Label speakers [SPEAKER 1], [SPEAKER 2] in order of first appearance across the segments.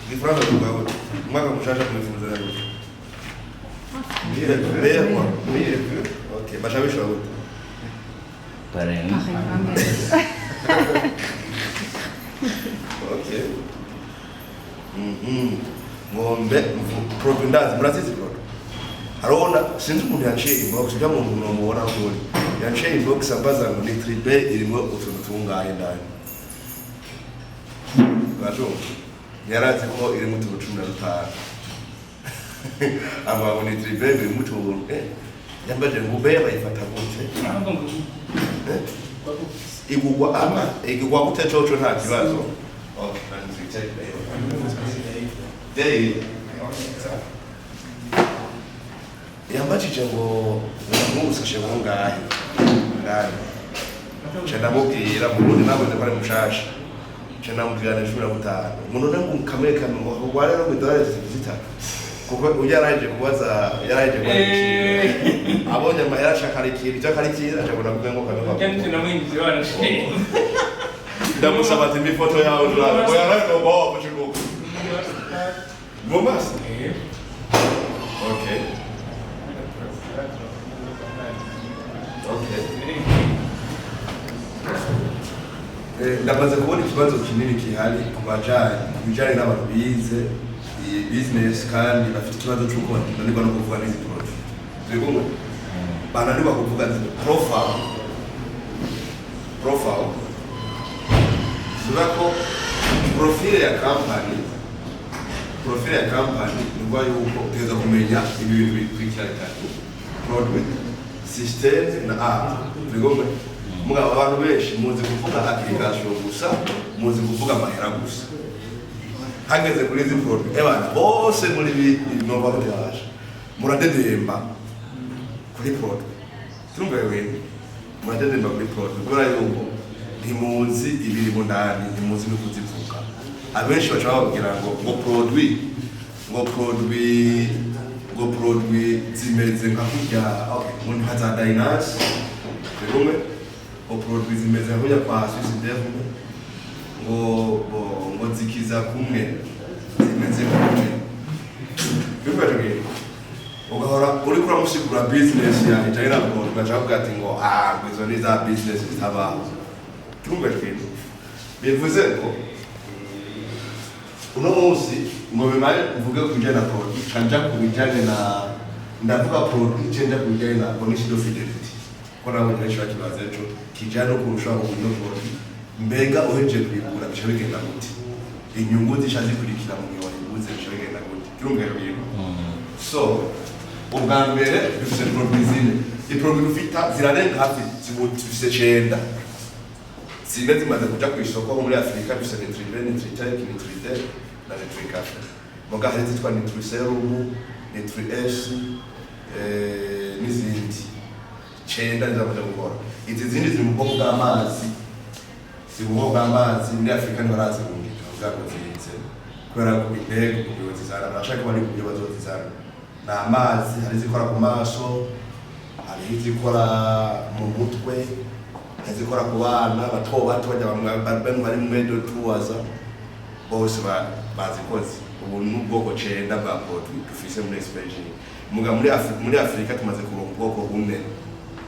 [SPEAKER 1] Igifaransa tuvuga gute? Umwaka mushasha mwifuza gute? Meilleur quoi? Ok, baca bishobora gute?
[SPEAKER 2] Pareil.
[SPEAKER 3] Pareil.
[SPEAKER 1] Ok. Ngombe produit ndazi, murazizi produit. Harabona sinzi umuntu yanciye inbox, ujya mu muntu mubona nkuri yanciye inbox ambaza ngo Nitribe irimo utuntu tungahe ndani. Urashobora yarazi ko irimo utuntu 15, avuga ngo Nitribe irimo utuntu, yambaje ngo ube bayifata gute? Eh? Igugwa ama igugwa gute coco nta kibazo. Okay, Day yambajije ngo nkusashe bungahe ndani, nca ndamubwira mu Burundi nabuze ko ari mushasha, nca ndamubwira na 15 ngo none ngo kamwe kamwe ngo kugwa rero ngo idolari zitatu, kuko ujya yaraheje kubaza, yaraheje kubaza igiciro, abonye amahera ashaka arikira icyo akarikira, aca abona kuvuga ngo kamwe kamwe. Ndamusaba ati ifoto yawe turabe ngo yaraje ngo wafashe ngo Mombasa. Okay. Okay. Ndamaze kubona ikibazo kinini gihari ku bajanye ku bijanye n'abantu bize iyi business kandi bafite ikibazo cy'uko bananirwa no kuvuga n'izi produit. Turi kumwe? Bananirwa kuvuga zino profile. Profile. Siba ko profile ya company, profile ya company ni ukuvuga yuko utegereza kumenya ibi bintu bikurikira bitatu: produit, system na app. Turi kumwe? Mugabo abantu benshi muzi kuvuga application gusa, muzi kuvuga amahera gusa. Hageze kuri izi produit, ebana bose muri bi nova gutebasha muradedemba kuri produit. Turumva wewe muradedemba kuri produit kubera yuko ntimuzi ibirimo ndani, ntimuzi no kuzivuga. Abenshi baca bababwira ngo produit, ngo produit, ngo produit zimeze nka kurya, okay, ngo ni nka za Dynas bimwe, ngo produit zimeze nka kurya kwa Swiss Derm, ngo ngo zikiza kumwe, zimeze kumwe. Bimwe tubwira ugahora uriko uramusigura business yawe ijanye na produit, ugaca avuga ati ngo ah, ngo izo ni za business zitabaho. Turumva twintu bivuze ngo uno munsi ngo bimare mvuge ku bijyanye na produit, ca nja ku bijyanye na, ndavuga produit, ce nja ku bijyanye na bonus de fidélité, ko nabonye benshi bakibaza ejo kijyanye no kurusha kugura ino produit. Mbega uhejeje kuyigura bica bigenda gute? Inyungu zica zikurikira mu gihe wayiguze bica bigenda gute? Turumva ibintu. So ubwa mbere dufise produit zine, iproduit dufita zirarenga hafi, zifise cenda. Zine zimaze kuja ku isoko muri Afurika. Dufise Nitribe, Nitritech, Nitridel na Nitricafe. Muga hari izitwa Nitriserum, Nitri S, n'izindi cenda zamaze gukora. Izi zindi ziri mu bwoko bw'amazi, ziri mu bwoko bw'amazi. Muri Afurika ntibarazirungika kugira ngo zize, kubera ko intego kugira zizana barashaka ko bari ku buryo bazozizana. Ni amazi, hari izikora ku maso, hari izikora mu mutwe, hari izikora ku bana bato bato bajya bamwe bari mu medo tuwaza bose bazikoze. Ubu ni ubwoko cenda bwa produit dufise muri Expergene. Muga muri Afurika tumaze kuronka ubwoko bune.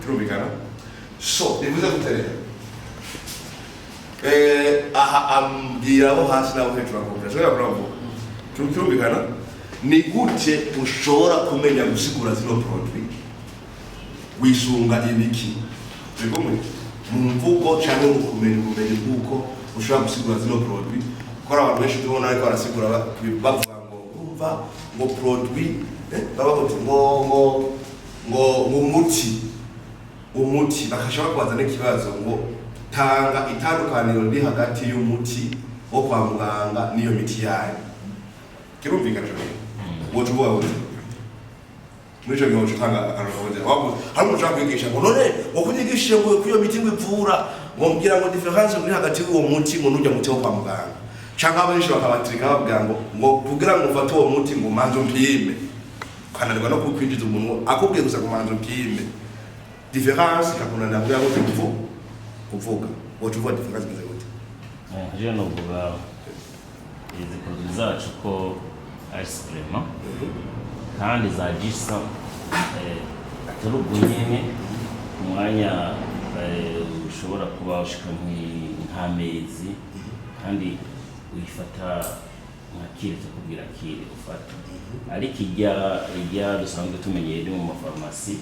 [SPEAKER 1] Turumvikana? So bivuze gute rero? Aha ambwira abo hasi n'abo hejuru bakubwira shobora kuravuga. Turumvikana? Ni gute ushobora kumenya gusigura zino produit? Wisunga ibiki? Turi kumwe? Mu mvugo cyangwa mu kumenya ubumenyi bw'uko ushobora gusigura zino produit, kuko hari abantu benshi tubona ariko barasigura bavuga ngo urumva ngo produit, baba bavuga ngo umuti, umuti, bakashobora kubaza n'ikibazo ngo tanga itandukaniro riri hagati y'umuti wo kwa muganga n'iyo miti yanyu. Kirumvikana ico kintu? Woca uvuga gute muri ico gihe? Woca utanga akarorero gute? Wavuze hari umuntu ushaka kwigisha ngo none ngo kunyigishije ngo kuri iyo miti ngo ivura, ngo mbwira ngo différence iri hagati y'uwo muti ngo n'urya muti wo kwa muganga, canke abenshi bakabatirika bavuga ngo kugira ngo ufate uwo muti ngo manze umpime, ukananirwa no kukwinjiza umuntu akubwiye gusa ngo manze umpime, différence ikakunanira kugira ngo kuvuga. Woca uvuga différence imeze gute?
[SPEAKER 2] Je novuga izi produit zacu ko ari supplément kandi za gisa atari ubwo nyene ku mwanya, ushobora kuba ushika nk'amezi, kandi uyifata nka kire, tukubwira kire ufata, ariko ijya dusanzwe tumenyeye iri mu mafarumasi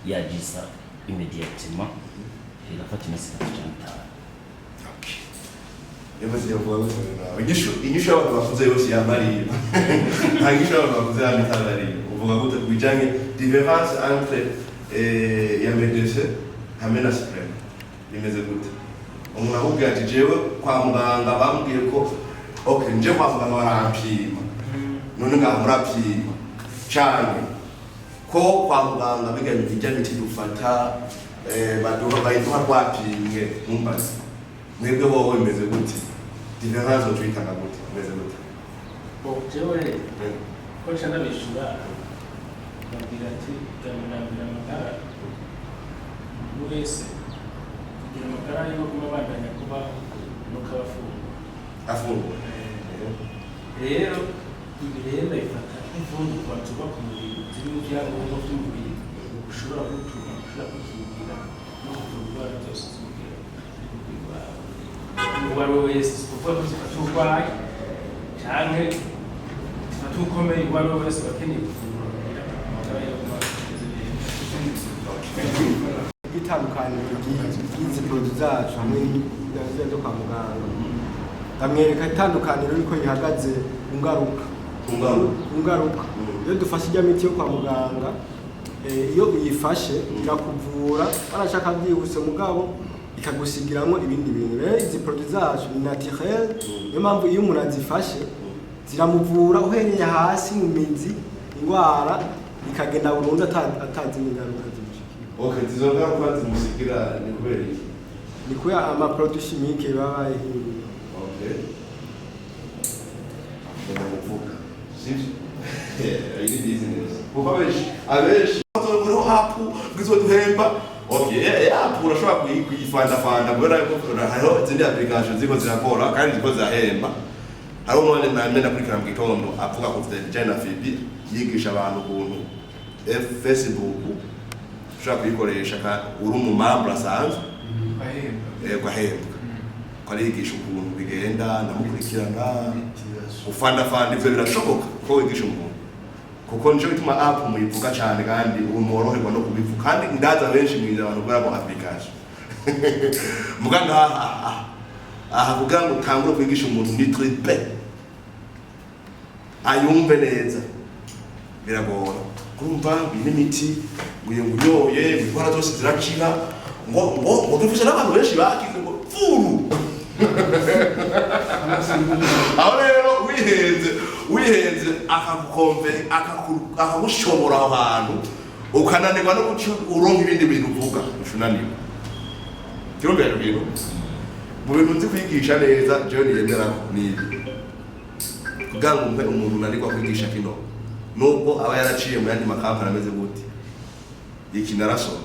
[SPEAKER 2] ya gisa immédiatement irafata iminsi 3 cyangwa 5.
[SPEAKER 1] Yavuze, yavuga gute nawe? Inyishu y'abantu bakuze yose yamariye, nta nyishu y'abantu bakuze yama itabariye. Uvuga gute ku bijanye différence entre ya médecin hamwe na supplément, bimeze gute? Umuntu akubwira ati: "Jewe kwa muganga bambwiye ko, okay, nje kwa muganga barampima, none ngaha murapima cane ko kwa muganga biga ijya miti dufata, baduha, bayiduha twapimwe." Mumbaze mwebwe, wowe bimeze gute? Différence utuyitanga gute? Bimeze gute?
[SPEAKER 3] Bon, jewe ko nca ndabishura, babwira ati: "Bwa mbere amagara, umuntu wese kugira amagara yo guma abandanya kuba nuko aba afungura."
[SPEAKER 1] Afungura.
[SPEAKER 3] Rero ibi rero ndabifata nk'imfungurwa zubaka umubiri, zirimo ibyangombwa by'umubiri ushobora gutuma ushobora kwikingira no kuvura indwara zose z'umubiri ziri ku mubiri wawe, uwo ari we wese. Si ukuvuga ko zifata urwaye canke zifata ukomeye, uwo ari we wese aba akeneye gufungura kugira amagara ye aguma ameze neza.
[SPEAKER 4] Itandukaniro ry'izi produits zacu hamwe n'izindi zo kwa muganga, ndamwereka itandukaniro yuko rihagaze ku ngaruka.
[SPEAKER 1] Ku ngaruka.
[SPEAKER 4] Ku ngaruka. Iyo dufashe ijya miti yo kwa muganga, iyo uyifashe irakuvura barashaka byihuse, mugabo ikagusigiramwo ibindi bintu. Rero izi produits zacu ni naturel, niyo mpamvu iyo umuntu azifashe ziramuvura uhereye hasi mu mizi, indwara ikagenda burundu atazindi ngaruka zimushikiye.
[SPEAKER 1] Okay, izo ngaruka zimusigira ni kubera iki?
[SPEAKER 4] Ni kubera ama produits chimiques baba bayihinguye.
[SPEAKER 1] Okay, ngenda kuvuga sivyo, iyi ni business, kuko abenshi bazobura app ngizoduhemba. Okay, app urashobora kuyifandafanda kubera yuko hariho izindi application ziriko zirakora kandi ziriko zirahemba. Hariho umwanya namwe nakurikira mu gitondo avuga ku bijanye na FB, yigisha abantu ukuntu Facebook ushobora kuyikoresha uri umu membre asanzwe ugahembwa, ko arigisha ukuntu bigenda, ndamukurikirana ufandafanda. Ivyo birashoboka ko wigisha umuntu, kuko nico gituma app muyivuga cyane kandi ubu mworoherwa no kubivuga, kandi ndaza benshi mwiza abantu kubera ko application muga ngaha aha kugira ngo utangure kwigisha umuntu ni tripe ayumve neza biragora. Kurumva ngo iyi n'imiti, ngo iyo ngo unyoye ngo indwara zose zirakira, ngo dufise n'abantu benshi bakize, ngo furu. Aho rero wihenze akagukombe, akagushobora aho hantu, ukananirwa no guca uronka ibindi bintu uvuga, ushunanirwa. Kirumvira ibintu mu bintu nzi kwigisha neza, jewe niyemera ko ni ibi, kugira ngo umpe umuntu unanirwa kwigisha kino, nubwo aba yaraciye mu yandi makampani ameze gute, iki narasoma.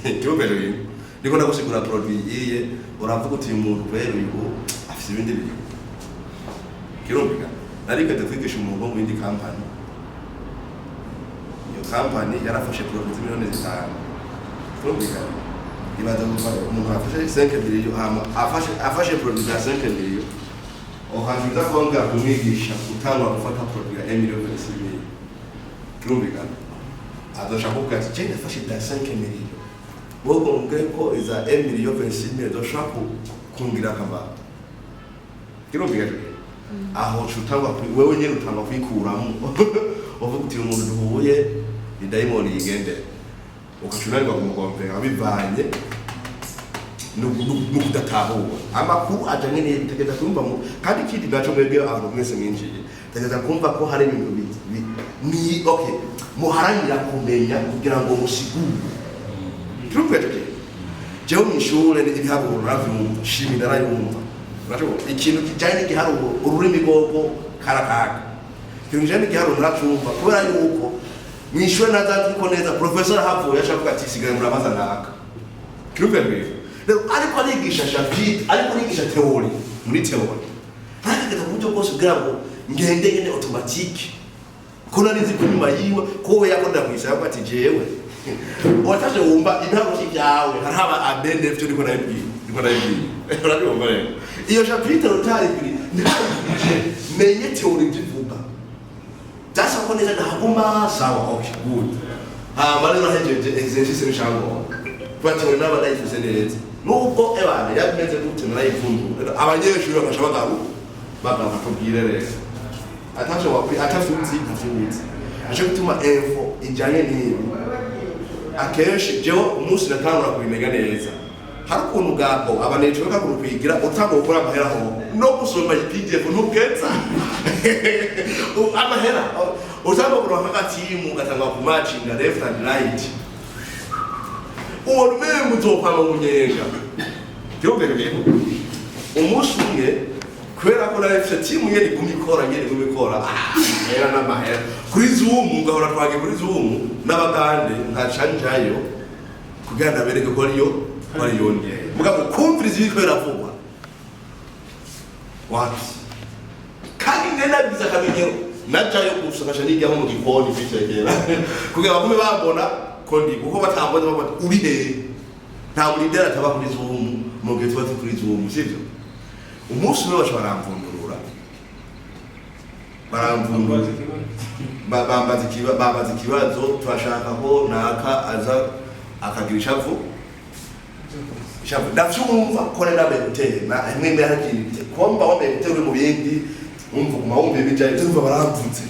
[SPEAKER 1] Kirumvira ibintu niko ndagusigura produit iye, uravuga uti: "Uyu muntu rero uyu afise ibindi bintu." Kirumvikana, narigeze kwigisha umuntu wo mu yindi kampani. Iyo kampani yarafashe produit z'imiliyoni 5. Turumvikana, ibaza gufata umuntu afashe 5 millions, hama afashe produit za 5 millions, ukaza kongera kumwigisha gutangura gufata produit ya 1 million 26 millions. Kirumvikana, azoshaka kuvuga ati: "Je nafashe za 5 millions, wowe ngo ko iza 1 million 26 millions zoshobora kungira akamaro." Kirumvikana, aho uca utangwa wewe nyene utangwa kwikuramo, uvuga uti: "Umuntu duhuye ni dayimoni yigendera." Ugaca unanirwa kumukomvera bivanye no kudatahura amakuru ajanye n'ibi. Tegeza kumva mu kandi ikindi naco, mwebwe abantu mwese mwinjiye, tegeza kumva ko hari ibintu ni okay muharanira kumenya kugira ngo musigure. Turumva icyo kintu. Jewe mw'ishure ni ibiharuro naravyumva, chimie narayumva. Urashobora ikintu kijanye n'igiharuro, ururimi rwobwo karakaka, ikintu kijanye n'igiharuro naracumva, kubera yuko mw'ishure nazazi ko neza professeur ahavuye aca avuga ati: "Sigaye murabaza naka." Kirumva rero, ariko arigisha chapitre, ariko arigisha théorie, muri théorie ntagerageza ku buryo bwose kugira ngo Ngende nyene automatique ko nari nzi ko nyuma yiwe ko we yakunda kwisaba ati jewe watashe wumva ibiharuro vyawe haraba abene vyo niko nabibwiye niko nabibwiye. Urabyumva rero iyo chapitre utarikuri ntabije menye théorie bivuga byasaba ko neza ndahaguma. Sawa, okay, good. Hama rero nahejeje exercice n'icyangombwa kuba théorie naba ndayifise neza nubwo ebana yabimeze gute narayivundura. Abanyeshuri bafasha bagaruka tubwire rero atasho wakuri atavyuzi ntavyuzi. Nico gituma info ijanye n'ibi akenshi jewe umunsi natangura kubimenya neza hari ukuntu bwabo abanetwe kakuru kwigira utanga gukora amahera ho no gusoma PDF ntugeza amahera utanga kuronka agatimu ugatanga kumacinga left and right uwo rumengo uzokwama mu nyenga. Kirumvikana ibintu umunsi umwe kubera ko nari mfite timu nyene iguma ikora nyene iguma ikora amahera n'amahera kuri Zoom ngahora twagiye kuri Zoom n'abagande nkaca njayo kugira ndabereke ko ariyo ndiye mugabo kumviriza ibiriko biravugwa wapi kandi nari nabigize akamenyero najayo gusa nkaca nijyaho mu gikoni kwitekera kugira bagume bambona ko ndi kuko batambona babona uri hehe. Nta mulideri ataba kuri Zoom mu gihe tuba turi kuri Zoom, sivyo? Umunsi umwe baca baramvundurura baramvundurura bambaza ikibazo turashaka ko naka aza akagira ishavu ishavu. Ndavyumva ko nari nambaye gutera na imwe imwe hakiri komba wambaye gutera uri mu bindi wumva uguma wumva ibijaye ndumva baramvutse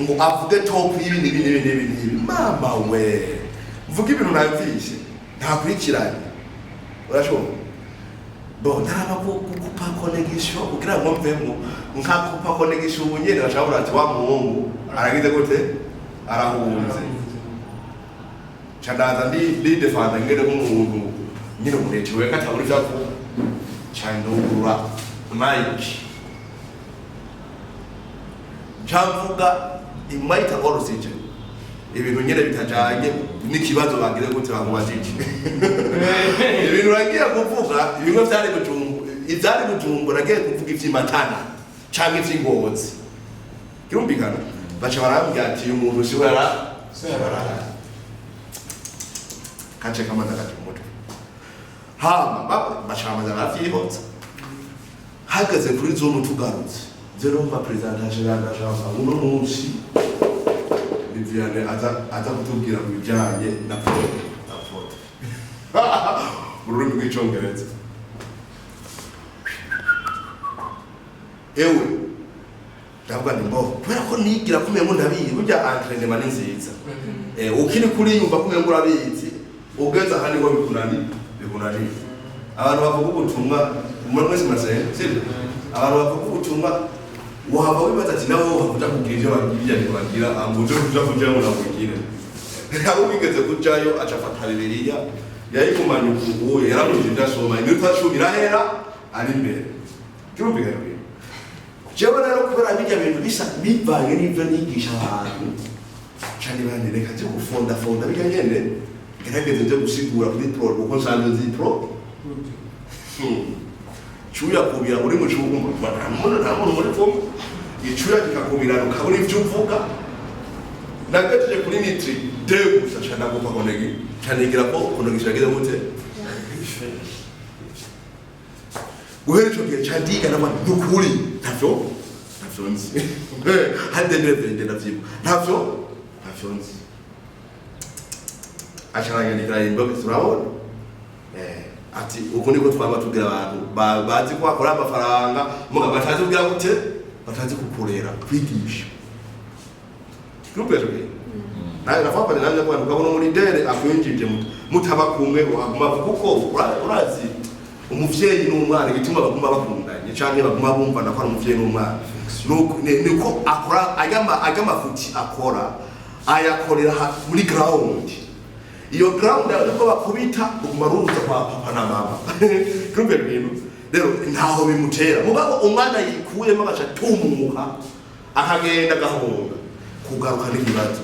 [SPEAKER 1] ngo avuge top y'ibi n'ibi n'ibi n'ibi n'ibi. Mama we, mvuga ibintu ntamvishe ntakurikiranye urashobora bo ntaraba gukupa connection kugira ngo mvemo nkakupa connection. Ubu nyene bashobora ati wa muhungu aragize gute arahunze. Ca ndaza ndi ndidefanda ngene nk'umuntu nyine umunetiwe katabura ivyo avuga ca ndugurura mic ca mvuga imaita orosije ibintu nyine bitajanye n'ikibazo bagize gute bakubajije ibintu nagiye kuvuga bimwe vyari Bujumbura ivyari Bujumbura nagiye kuvuga ivy'imatana canke ivy'ingozi kirumvikana baca barambwira ati uyu muntu siwe yara kace kamaze kaje mu mutwe hama baca bamaze baravyihotsa hageze kuri Zoom tugarutse je numva presentation yandashaka uno munsi Viviane aza kutubwira ku bijyanye na foto mu rurimi rw'icyongereza. Ewe ndavuga ni mbo kubera ko nigira kumenya ngo ndabizi burya entraînement ni nziza ukiri kuri yumva kumenya ngo urabizi ugeze aha niho bikunaniye. Abantu bavuga ubutumwa umuntu wese murasenga sibyo? Abantu bavuga ubutumwa waba wibaza ati nawe wowe uja kugira ivyo bagira ntibagira ngo uje kuja kujayo ngo nakugire abo wigeze kujayo aca afata Bibiliya yayigumanye ukuguye yarabuze ibyo asoma iminota 10 irahera ari imbere kirumvikana bwira. Jewe rero kubera bijya bintu bisa bivanye n'ivyo nigisha abantu cane bane reka nje gufondafonda bijya nyene ngerageze nje gusigura kuri pro kuko nsanzwe nzi pro cuya kubira uri mu cyumba nta muntu muri kumwe icuya kikakubirana ukabura ivyo uvuga. Nagajeje kuri nitri de gusa ca ndagupa konegi ca nigira ko connexion yagize gute guhera ico gihe ca ndiga ndavuga nukuri ntavyo nzi hande ndevende ndavyibuka ntavyo nzi aca aranyandikira inbox urabona ati uku niko twaba tubwira abantu bazi ko bakora amafaranga mugabo batazi kugira gute batazi kukurera kwigisha. Kirumvikana bwira nawe nafapanye nanjye ngo ukabona umulidere akwinjije mutaba kumwe waguma kuko urazi umuvyeyi n'umwana igituma baguma bakundanye canke baguma bumvana ko ari umuvyeyi n'umwana niko akora ajya amafuti akora ayakorera muri ground iyo ground niko bakubita uguma ruza kwa papa na mama. Kirumvikana ibintu rero ntaho bimutera mugabo umwana yikuyemo agaca tumuka akagenda agahunga kugaruka n'ikibazo.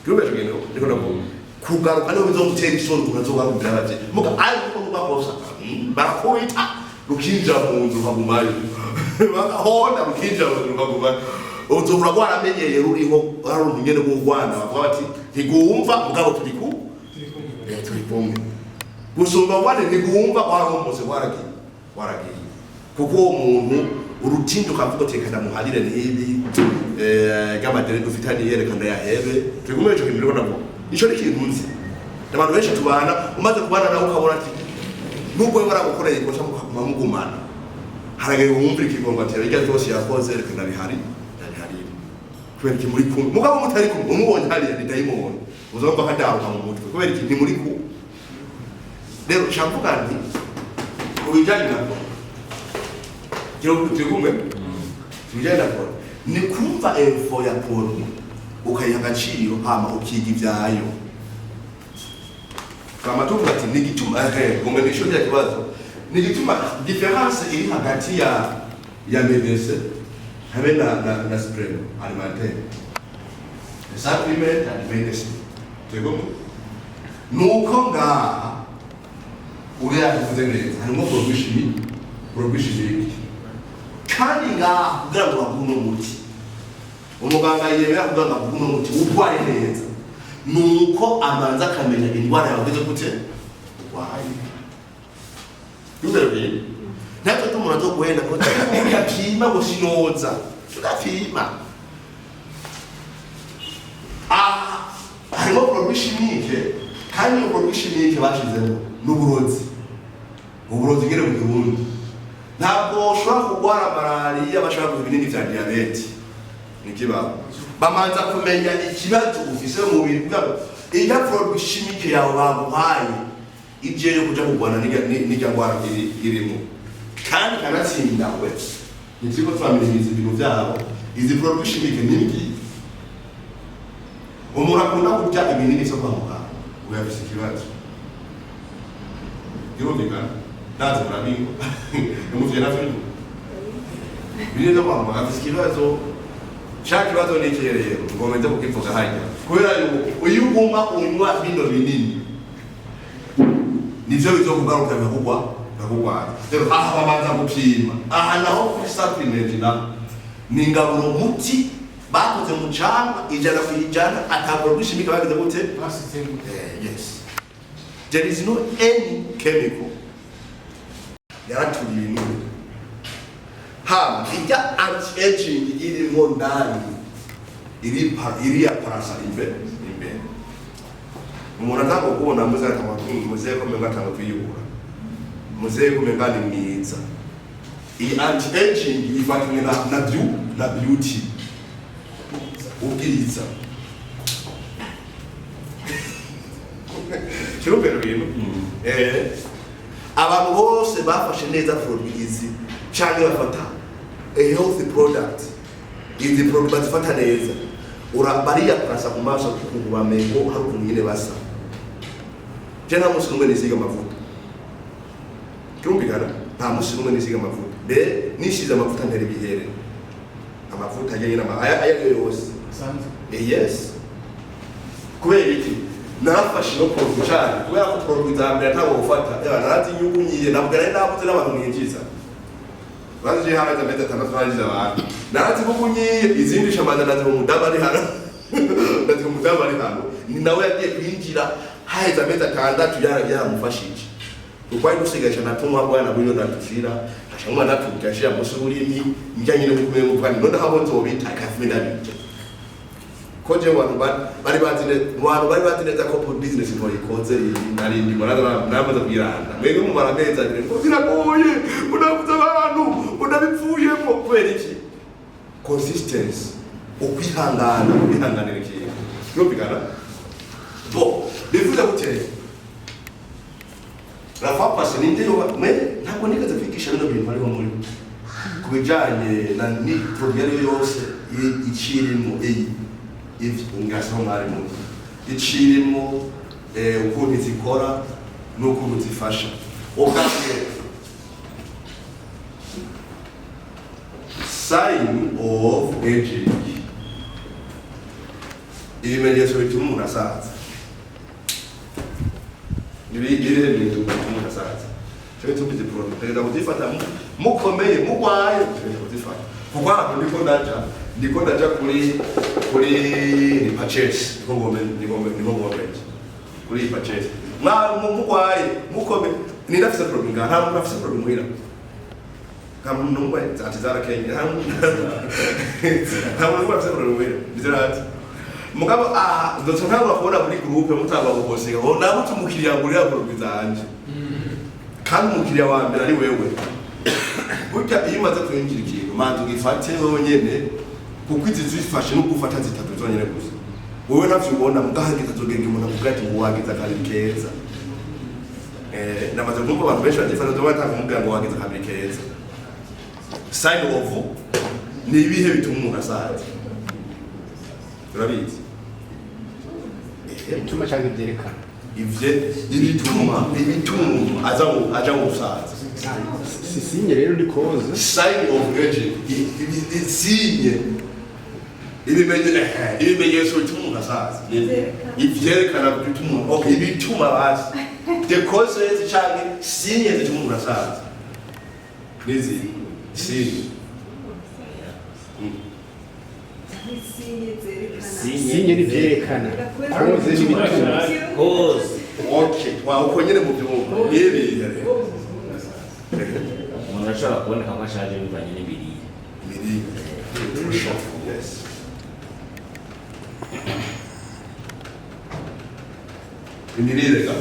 [SPEAKER 1] Kirumvikana ibintu niko ndavuga kugaruka niho bizomutera isoni ukuntu azogarukira abavyeyi muga ariko nugakosa barakubita rukinjira mu nzu ukagumayo. Bagahonda rukinjira rukaguma, uzobura rwaramenyeye ruriho, hari uruntu nyene rw'urwana bavuga bati ntigumva, mugabo turi ku turi kumwe gusumba wane ntigumva, warahomotse, waragiye, waragiye. Kuko uwo muntu urutindi ukavuga uti reka ndamuharire n'ibi ry'amadeni dufitaniye, reka ndayahebe, turi kumwe. Ico kintu ndiko ndavuga, ico ni ikintu nzi. Abantu benshi tubana, umaze kubana nawe ukabona ati nubwo we waragukoreye ikosa mukaguma mugumana, haragaye wumvira ikigongo ati irya ryose yakoze reka ndabihari ndabiharire, kubera iki? Muri kumwe. Mugabo mutari kumwe, umubonye hariya ni dayimoni, uzumva kadaruka mu mutwe. Kubera iki? Ni muri kumwe. Rero nshaka nti ku bijyanye na turi kumwe, ku bijyanye na poro ni kumva info ya poro ukayiha agaciro, hama ukiga ibyayo. Kama tuvuga ati ni igituma ngo nisho rya kibazo ni igituma différence iri hagati ya medecin hamwe na supplément alimentaire, supplement and medicine, turi kumwe, nuko ngaha uriya yabivuze neza, harimo produit chimique, produit chimique. Kandi ngaha kugira ngo baguhe uno muti, umuganga yemera kugira ngo aguhe uno muti urwaye neza, nuko amanza akamenya indwara yawe ugeze gute urwaye. Yumvira bintu natwe tumura zo guhenda ko tudapima ngo sinoza tudapima. Aha harimo produit chimique, kandi iyo produit chimique bashizemo n'uburozi, uburozi ngene mu Burundi. Ntabwo ushobora kurwara malariya bashobora kuha ibinini vya diyabete, nikibaho. Bamanza kumenya ikibazo ufise mu mubiri kugira ngo irya produit chimique yawe baguhaye ijeyo kuja kurwana n'irya ndwara irimo. Kandi kanatsinda we ntituriko turaminimiza ibintu vyabo. Izi produit chimique ni mbi. Umuntu akunda kurya ibinini vyo kwa muganga ubu yafise ikibazo, birumvikana. Ndazi murabingwa nimuvye navyo binini vyo kwa muganga, afise ikibazo. Ca kibazo ni ikihe rero? Ngomeze kukivuga harya kubera yuko iyo uguma unywa bino binini nivyo bizokugaruka bikakugwaza. Rero aha babanza gupima. Aha naho kuri supplement naho ni ingaburo muti bakoze mu camwa 100% ata produit chimique bagize gute.
[SPEAKER 3] Basizemo.
[SPEAKER 1] Yes, there is no any chemical. Yaraturiye ibinure, hama ijya anti aging irimo ndani iriya parasa imbere imbere, umuntu atanga kubona muzehe akaba muzehe ko menga atanga kwiyubura, muzehe ko menga ni mwiza. Iyi anti aging ifatanye na beauty, ubwiza. Kirumbero bintu abantu bose bafashe neza produit izi canke bafata a healthy product, izi produit bazifata neza, ura bariya prasa ku maso ukuntu bamengo hari ukuntu nyine basa. Je nta musi n'umwe nisiga amavuta, kirumvikana, nta musi n'umwe nisiga amavuta. Mbe nishize amavuta ntera ibihere, amavuta ajyanye n'ama aya ariyo yose.
[SPEAKER 3] Sanzwe.
[SPEAKER 1] Yes. Kubera iki? Narafashe no produit cyane kubera ko produit za mbere ntabwo gufata yaba narazinyugunyiye, ntabwo nari nabuze n'abantu ninjiza bazi je hamaze amezi 6 barinjiza abantu, narazibugunyiye. Izindi shamaza ndaziha umudamu ari hano, ndaziha umudamu ari hano, ni nawe yagiye kwinjira haheze amezi 6, yaramufashije ukwari dusigaye natunywa bwana bwino ndatushira ashanywa ndaturya ashira musi ururimi njya nyine kukumenya ngo none habo nzobita akavume ndabirya ko je abantu bari bazi neza, mu bantu bari bazi neza ko business ntoyikoze nari ndimo namaze kuyiranda. Mwebwe mumara amezi 2 ngo biragoye, unabuze abantu, unabipfuyemo. Kubera iki? Consistency, ukwihangana, kwihanganira ikintu, birumvikana. Bo bivuze gute? La fois passée ninde yoba mwe ntabwo nigeze kwigisha bino bintu hariho muri ku bijanye na ni produit ariyo yose icirimo iyi ivyo ngasaho mwari muzi icirimo, ukuntu zikora n'ukuntu zifasha. Ubwambere, sign of aging, ibimenyetso bituma umuntu asaza. Ibihe bimenyetso bituma umuntu asaza? Cyo bituma izi produit utegereza kuzifata. Mukomeye, mugwaye, utegereza kuzifata, kuko ahantu ndiko ndaja kuri purchase, ndiko ngombe kuri purchase. Mugwaye, mukomeye, nindafise problem ngaha? Nta muntu afise problem muhira? Nta muntu n'umwe ati zarakenye? Nta muntu n'umwe afise problem muhira? Nizerati mugabo aha ndoto ntangura kubona muri groupe mutanga guposiga ngo nabutse umukiriya ngurira produit zanje, kandi umukiriya wa mbere ari wewe. Burya iyo umaze kwinjira ikintu, manza ugifate wewe nyene, kuko izi zifashe no gufata zitatu zonyene gusa, wewe ntavyo ubona, mugahagiza azogenda umuntu akubwira ati ngo wagize akabiri keza. Namaze kumva abantu benshi bazifata zo batanga kumubwira ngo wagize akabiri keza. Sign of ni ibihe bituma umuntu asaza? Urabizi?
[SPEAKER 5] Bituma cyangwa ibyerekana?
[SPEAKER 1] Ivye ibituma umuntu aza mu aja mu busaza.
[SPEAKER 5] Si signe rero, ni cause.
[SPEAKER 1] Sign of aging, signe, ibimenyetso bituma umuntu asaza, ivyerekana bituma umuntu, okay, ibituma basi, the causes canke signe zituma umuntu asaza nizi signe.
[SPEAKER 6] Signe zerekana.
[SPEAKER 5] Signe ni ibyerekana, cause ni ibituma.
[SPEAKER 2] Cause.
[SPEAKER 1] Okay, wa uko nyene mu byumva nibihe rero?
[SPEAKER 2] Umuntu ashobora kuboneka ko ashaje bivanye n'imirire.
[SPEAKER 1] Imirire, nutrition, yes. Imirire ga.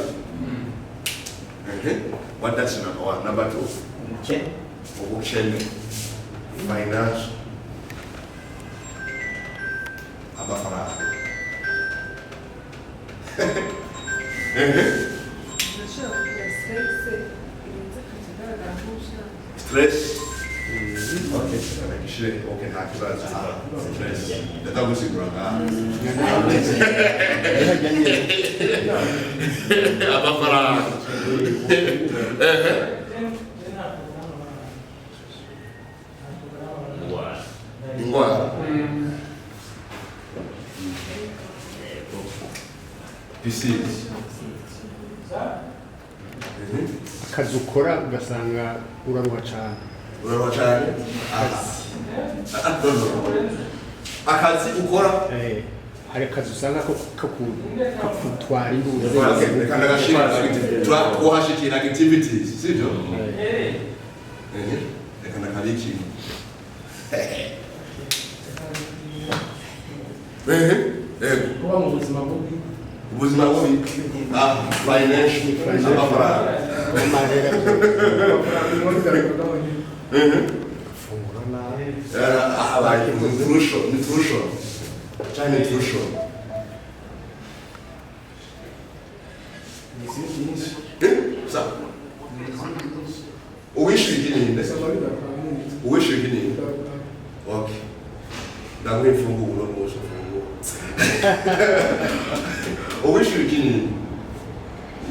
[SPEAKER 1] What, that's number one. Number two?
[SPEAKER 2] Ubukene.
[SPEAKER 1] Ubukene, finance, amafaranga.
[SPEAKER 6] Urashobora kugira stress irenze akagaragara nk'ushaje.
[SPEAKER 1] Stress, okay, ndagishire. Okay, nta kibazo. Stress ndatagusigura ngaha. Amafaranga.
[SPEAKER 2] Indwara.
[SPEAKER 1] Indwara.
[SPEAKER 2] Yego.
[SPEAKER 1] Disease.
[SPEAKER 5] Akazi ukora ugasanga uraruha cyane.
[SPEAKER 1] Uraruha cyane. Ah, no, no. Akazi ukora?
[SPEAKER 5] Hari akazi usanga ko kakutwara imbuzi.
[SPEAKER 1] Reka ndagashira twahashikira activities, sibyo? Reka ndakabikira. Yego.
[SPEAKER 3] Kuba mu buzima bubi.
[SPEAKER 1] Ubuzima bubi. Ah, financial, amafaranga.
[SPEAKER 5] Amahera.
[SPEAKER 4] Fungura nabi.
[SPEAKER 1] Habaye nutrition, nutrition cyane, nutrition.
[SPEAKER 3] Ni izindi nyinshi.
[SPEAKER 1] Sa uwishyuye iki ninde? Uwishyuye iki ninde? Okay, ndaguha imfunguro uno munsi, ufungura. Uwishyuye iki ninde?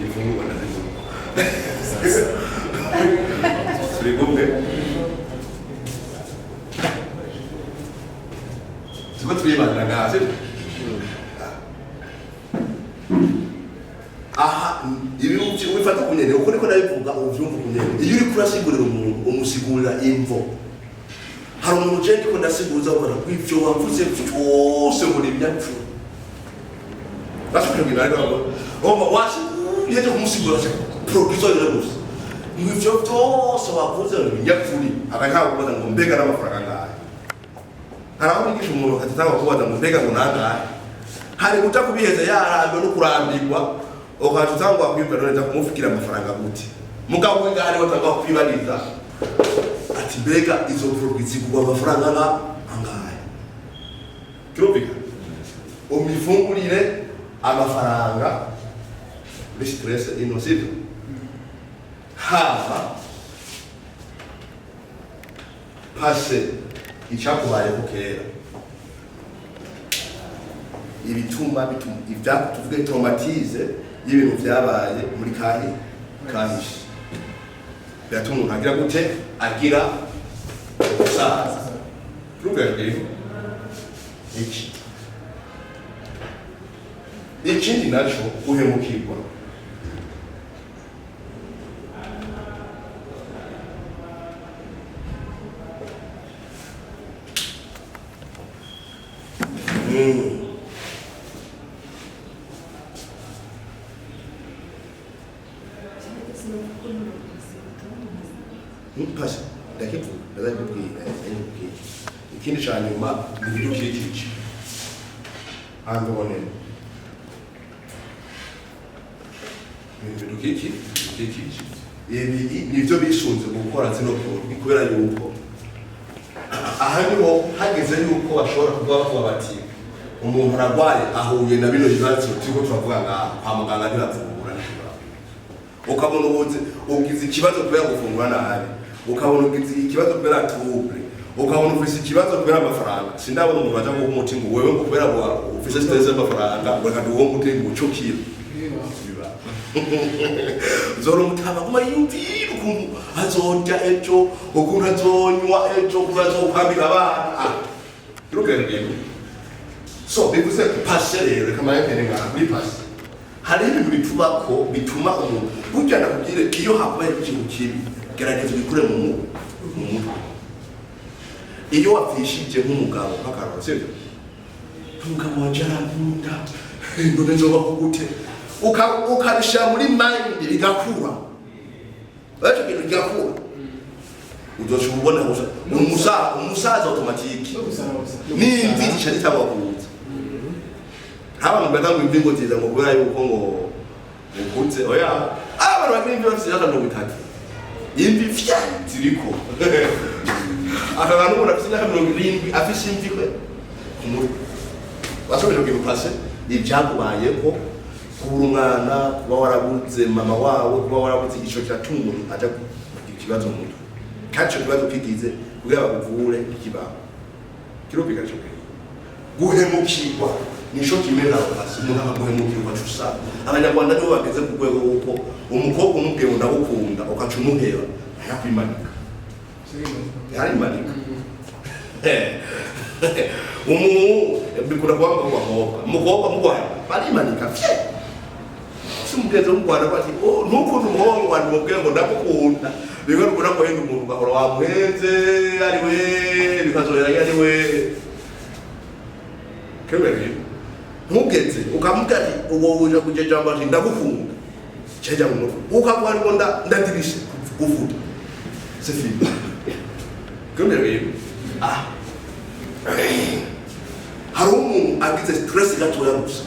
[SPEAKER 1] Imfungurwa ndazifungura, turi kumwe, siko turibanda ngaha, sibyo? Aha ibi ubifata ku nyene uko niko ndabivuga, uvyumva ku nyene. Iyo uriko urasigurira umuntu, umusigurira imvo. Hari umuntu je ndiko ndasiguza ukora kw'ivyo wavuze vyose ngo ni ibyacu, basubira ariko ngo oma wasiguye kumusigura produit yose gusa, ngo ivyo vyose wavuze ngo ni ibinyapfuri, akashaka kubaza ngo mbega n'amafaranga angahe? Hari aho wigisha umuntu akatanga kubaza ngo mbega ngo nangahe? Hari guca kubiheza yarambiwe no kurambirwa, ukaca utangwa kwibwa none nza kumufikira amafaranga gute? Mugabo we ngaha niwe atangwa kwibariza ati mbega izo produit zigurwa amafaranga angahe? Kirumvikana? Umifungurire, amafaranga, muri stress ino, sibyo? Hava passé, icyakubayeho kera, ibituma bituma ibya tuvuge traumatisme y'ibintu byabaye muri kahise biratuma umuntu agira gute? Agira ubusaza. Turumva rero iki ikindi naco, guhemukirwa.
[SPEAKER 6] Cyangwa se no gukora bituma umuntu asaza.
[SPEAKER 1] Pasi ndakivuga, ndazakubwira, ndakubwira. Ikindi ca nyuma ni ibidukikije, environnement, ibintu bidukikije. Ibi nivyo bisunze mu gukora zino produit, kubera yuko aha niho hageze yuko bashobora kuba bavuga bati umuntu aragwaye, ahuye na bino bibazo turiko turavuga ngaha, kwa muganga ntibavura, ntibavura. Ukabona ubuze ugize ikibazo kubera gufungura nabi, ukabona ugize ikibazo kubera trouble, ukabona ufise ikibazo kubera amafaranga. Sindabona umuntu aja guha umuti ngo wewe, ngo kubera ngo ufise stress y'amafaranga, ngo reka duhe umuti ngo ucukire. Biba zora umutama aguma yiyumvira ukuntu azorya ejo, ukuntu azonywa ejo, ukuntu azokwambika abana. Ah, birumvikana. So bivuze passé rero, reka mbaye mbere ngaha kuri passé. Hari ibintu bituma ko bituma umuntu burya, nakubwire, iyo hakubaye ikintu kibi, gerageza ubikure mu mutwe. Iyo wapfishije nk'umugabo, nk'akaroro, sibyo, umugabo wanje arankunda, none nzobaho gute? Ukabishyira muri mind, bigakura. Icyo kintu kigakura, uzoca ubona gusa umusaza automatique n'imvi zica zitangwa kuza. Haba mu ngo imvi ngo ziza ngo kubera yuko ngo ukuze, oya. Abantu bagira imvi bafite imyaka 30, imvi fya ziriko. Akaba n'umuntu afite imyaka 70 afise imvi kwe ku mutwe. Washoboye kugira passé, ibyakubayeko, kubura umwana, kuba warabuze mama wawe, kuba warabuze, ico kiratuma umuntu aja kugira ikibazo mu mutwe. Kandi ico kibazo kigize, kugira bakuvure ntikibaho. Kirumvikana ico kintu. Guhemukirwa nico kimwe naho hasi, umuntu akaguhemukira ugaca usaba. Abanyarwanda nibo bageze ku rwego wuko umukobwa umubwiye ngo ndagukunda, ugaca umuheba, ayakwimanika, yarimanika. Umu bikunda kuba mu bakobwa, umukobwa mugwaye barimanika fye. Si umugenzi wo mu Rwanda ko ati oh, ntukunde umuhungu mu Rwanda, umubwire ngo ndagukunda, bimwe bikunda guhenda umuntu, ugahora wamuhenze ari we, bikazohera ari we. Kebere ntugeze ukamubwira ati uwo uje kuja jambo ati ndagukunda, cyaja mu mutwe, ukavuga ngo ndadirishe gufuta, c'est fini. Kebere ah, hari umuntu agize stress gatoya gusa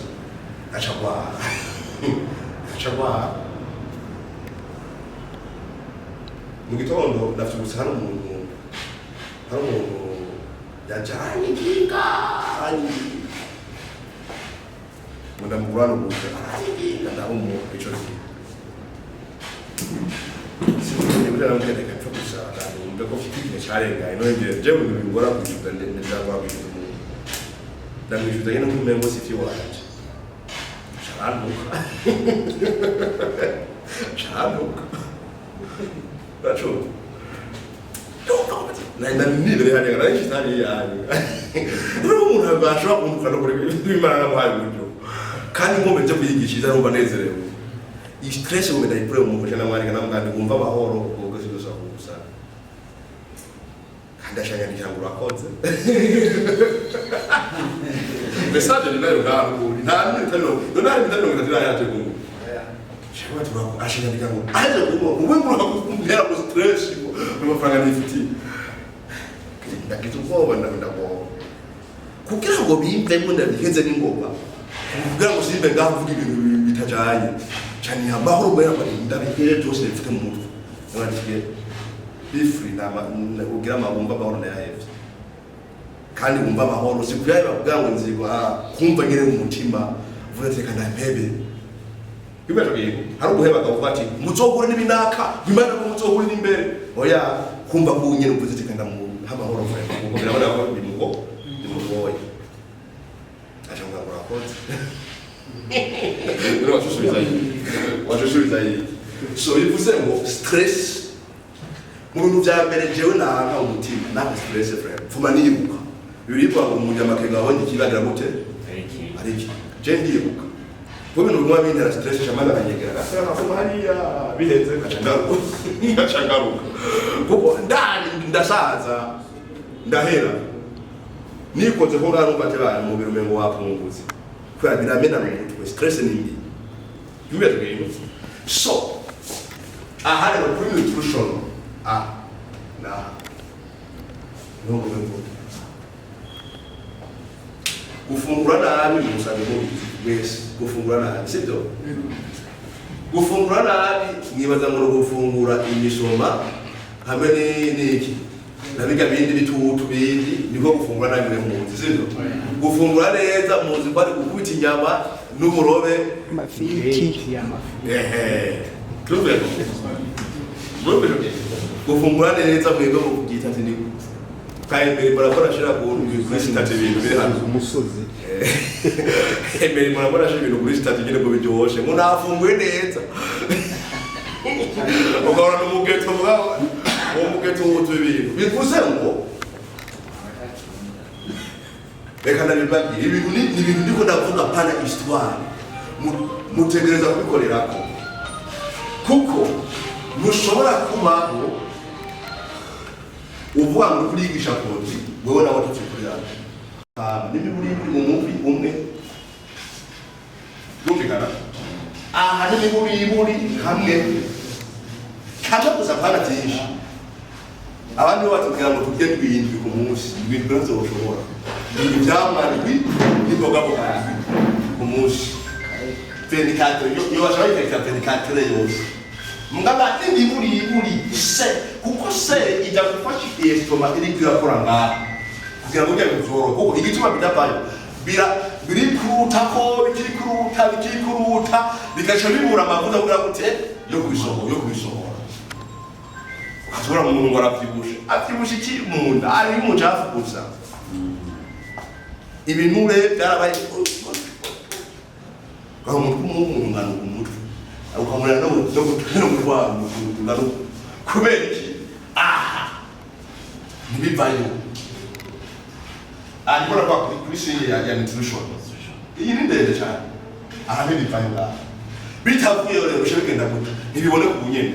[SPEAKER 1] aca agwara, aca agwara. Mu gitondo ndavyibutse, hari umuntu yaje aranyiginga, aranyiginga ngo ndamugura n'ubuze, aranyiginga, ndahumuka. Ico gihe sinzi ndamubwira reka mpfe gusa wumve ko mfite igihe carengaye. None ngiye jewe ibintu bingora kwishyuza, ndagora kwishyuza umuntu, ndamwishyuza nyine nk'umengo si ivy'iwanje, carantuka, carantuka, uracumva? Nenda nibere hariya narayishyize hariya rero umuntu ashobora kuntuka no kuri Imana namuhaye uburyo, kandi nkomeje kuyigishiriza, numva nezerewe. Iyi stress ngo ndayikure mu mutwe, namwandika, namugandi wumva amahoro ubwo sizo gusa. Kandi ashanyandikira ngo urakoze. Message ni nayo ngaho ubundi nta minota mirongo, none hari iminota 30 yaje kumwe. Shaka turako ashanyandika ngo aje kumwe uwe murakumbera ngo stress ngo amafaranga nifitiye, ndagize ubwoba, ndagomba kugira ngo bimvemo, ndabiheze n'ingoma kugira ngo simbe ngaho mvuga ibintu bitajanye cyane. Amahoro mbere ngo ndabihere byose bifite mu mutwe, nabatiye be free, nama ugira amabumba amahoro ndayahevye. Kandi wumva amahoro si kuyaheba kugira ngo nzigo, ah, kumva nyine mu mutima uvuga ati reka ndampebe. Bibaje bintu hari uguheba akavuga ati muzohure n'ibinaka bimana ko muzohurira imbere, oya. Kumva ko nyine uvuze ati reka ndamuha amahoro vuba, kuko birabona ko bimugoye, aca ngo urakoze. Rero wacusubiza iyi, wacusubiza iyi. So bivuze ngo stress mu bintu bya mbere jewe nanga umutima nanga stress frère, mfuma niruka. Biribwa ngo umunyamakenga wabonye ikibagira gute ari iki? Je ndiruka kuko ibintu biguma bintera stress, shamana akanyegera gasa nkafuma hariya, biheze ngaca ngaruka, ngaca ngaruka, kuko ndani ndasaza, ndahera. Nikoze ko ngaho numva ati umubiri umengo wapungutse, kubera biramena mu mutwe, stress ni mbi. Yumva tugenda. So aha rero kuri nutrition, a na niho ngomba mvuge gufungura nabi. Musanzwe mubizi wese gufungura nabi, sibyo? Gufungura nabi mwibaza ngo ni gufungura imisoma hamwe n'iki na birya bindi bitutu bindi, niko gufungura nabi mwe muzi, sibyo? Gufungura neza muzi ko ari gukubita inyama n'uburobe.
[SPEAKER 5] Amafiriti. Amafi.
[SPEAKER 1] Ehe, tuvuge gufungura neza, mwebwe mu kubyita ati ni kandi mbere murakora ashira kuri statut ibintu biri hano.
[SPEAKER 5] Umusozi.
[SPEAKER 1] Mbere murakora ashira ibintu kuri statut nyine ngo biryoshe, ngo nafunguye neza, ukabona n'umugeto mugabo uwo mugeto wuzuye ibintu. Bivuze ngo reka ndabibabwire, ibintu ni ibintu ndiko ndavuga, pana histoire. Mutegereza kubikorerako, kuko ntushobora kubaho uvuga ngo uriko urigisha produit, wewe nawe utazikorera n'imiburiburi mu muvi umwe. Birumvikana, aha n'imiburiburi hamwe kamwe gusa, pana byinshi. Abandi bo batubwira ngo turye ndwi ku munsi, ndwi ntabwo ushobora. Ivyamwa ndwi n'imboga mboga ndwi ku munsi, 24 yo bashobora yiteka 24 yose. Mugaba n'imiburiburi se, kuko se ijya gufasha estomac iriko irakora ngaha kugira ngo ujye kuvyoroha, kuko igituma bidavayo bira birikuruta ko bikikuruta bikikuruta, bigaca bibura amavuta kugira gute yo kubisohora. Ukazobora umuntu ngo aravyibushe, avyibushe iki? Mu nda ari umucafu gusa, ibinure byarabaye. Ugaha umutwe umuntu ungana umutwe, ukamurira no kurwara ungana uku. Kubera iki? Aha ntibivayo. Aha ndiko ndavuga kuri signe ya nutrition. Iyi ni ndende cyane. Aha ntibivayo ngaha. Bitavuyeyo rero bice bigenda gute? Ntibiboneka ubu nyene.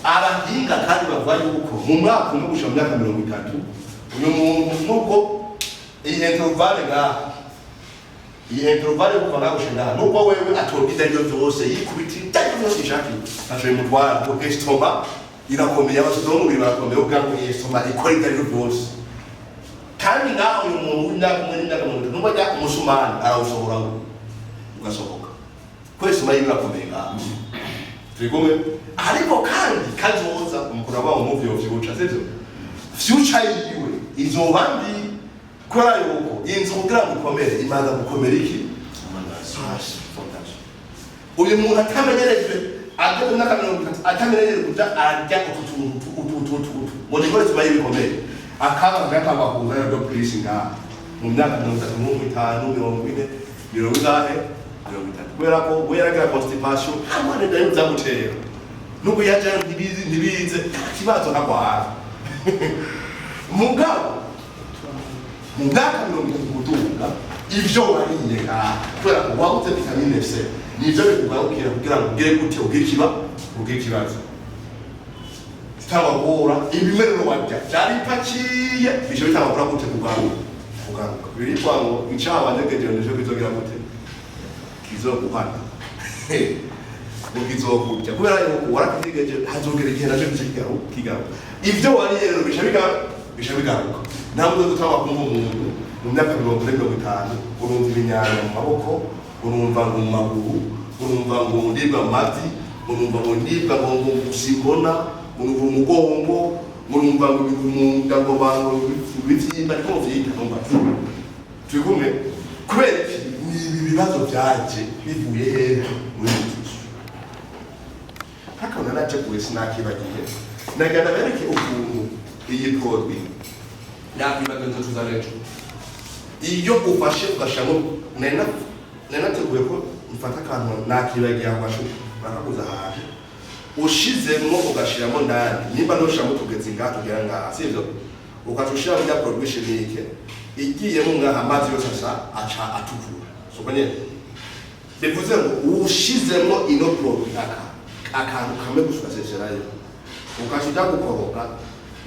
[SPEAKER 1] Abahinga kandi bavuga yuko mu mwaka umwe gushika mu myaka 30, uyu muntu, nubwo iyi intervalle ngaha, iyi intervalle kuva ngaha gushika ngaha, nubwo wewe atorwa ibyo aribyo byose, yikubita ibyo aribyo byose ishakiye, ntaco bimutwara, kuko estomac irakomeye, abasuzi b'umubiri barakomeye kugira ngo iyi estomac ikore ibyo aribyo byose. Kandi ngaha uyu muntu w'imyaka umwe n'imyaka 30, nubwo ajya umusumani arawusohora ugasohoka, kuko estomac yiwe irakomeye ngaha. Turi kumwe? Ariko kandi kazoza umukuru wa umuvyo vyuca, sivyo? Future yiwe izoba mbi, kubera yuko inzu kugira ngo ikomere imanza gukomera iki? Hasi, fondation. Uyu muntu atamenyerejwe, ageze mu myaka 30 atamenyereje kuja ararya utu tuntu utu utu utu utu ngo nikore tubaye bikomeye, akaba gatangwa kuza rero purisi ngaha mu myaka 30 n'itanu, 40, mirongo ingahe, 30, kubera ko we yaragira constipation hamwe n'ibyo byamutera, nubwo yaje ntibizi ntibize nta kibazo, ntagwara. Mugabo mu myaka 30 kuduga, ibyo wariye ngaha, kubera ko wabuze vitamine C, nivyo bikugarukira kugira ngo ugire gute? Ugire ikibazo bitangwa ibimerero warya byaripakiye, bice bitangwa gute? Kugaruka biritwa ngo icaha wanyegeje nico kizogira gute? Kizoguhana, ngo kizokurya, kubera yuko warakigejeje, hazogera igihe naco gice kigaruka. Ivyo wariye rero bica bigaruka. Nta muntu utangwa kumva umuntu mu myaka 40, 50, urumva ibinyanya mu maboko, urumva ngo mu maguru, urumva ngo ndibwa mu mavi, urumva ngo ndibwa ngo simbona, urumva umugongo, urumva ngo ibintu mu nda, ngo bantu bivyimba, niko muvyita. Numva turi kumwe? Kubera iki? Ni ibi bibazo byaje bivuye hehe? Muri nutrition. Hakabona nateguye, sinakibagiye, nagira bereke ukuntu iyi produit nakwibagiwe, nzotuza ejo. Iyo ufashe ugashiramo, nari nateguye ko mfata akantu, nakibagiye aho gashuka bakaguza ahantu, ushizemwo ugashiramo ndani, nimba ntushiramo tugeze ngaha, tugera ngaha, sivyo? Ukaca ushiramo rya produit chimique, igiyemo ngaha, amazi yose asa aca atukura, siko nyene? Bivuze ngo ushizemo ino produit, aka akantu kamwe gusa, ugaseserayo, ukaca uja gukoroga,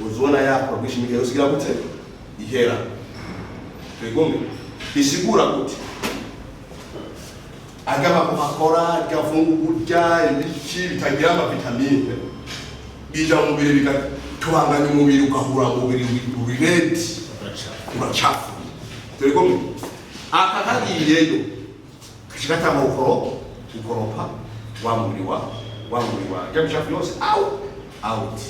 [SPEAKER 1] uzubona ya produit chimique yose igira gute? Ihera. Twigomwe bisigura gute agaba Coca-Cola, gafungurya ibiki bitagira amavitamine, bija mu mubiri bigatubanganya umubiri, ugahura umubiri uri red, uracafu. Turi kumwe? Aka kagiyeyo kashikatanga gukoropa wa mubiri wa rya micafu yose out out.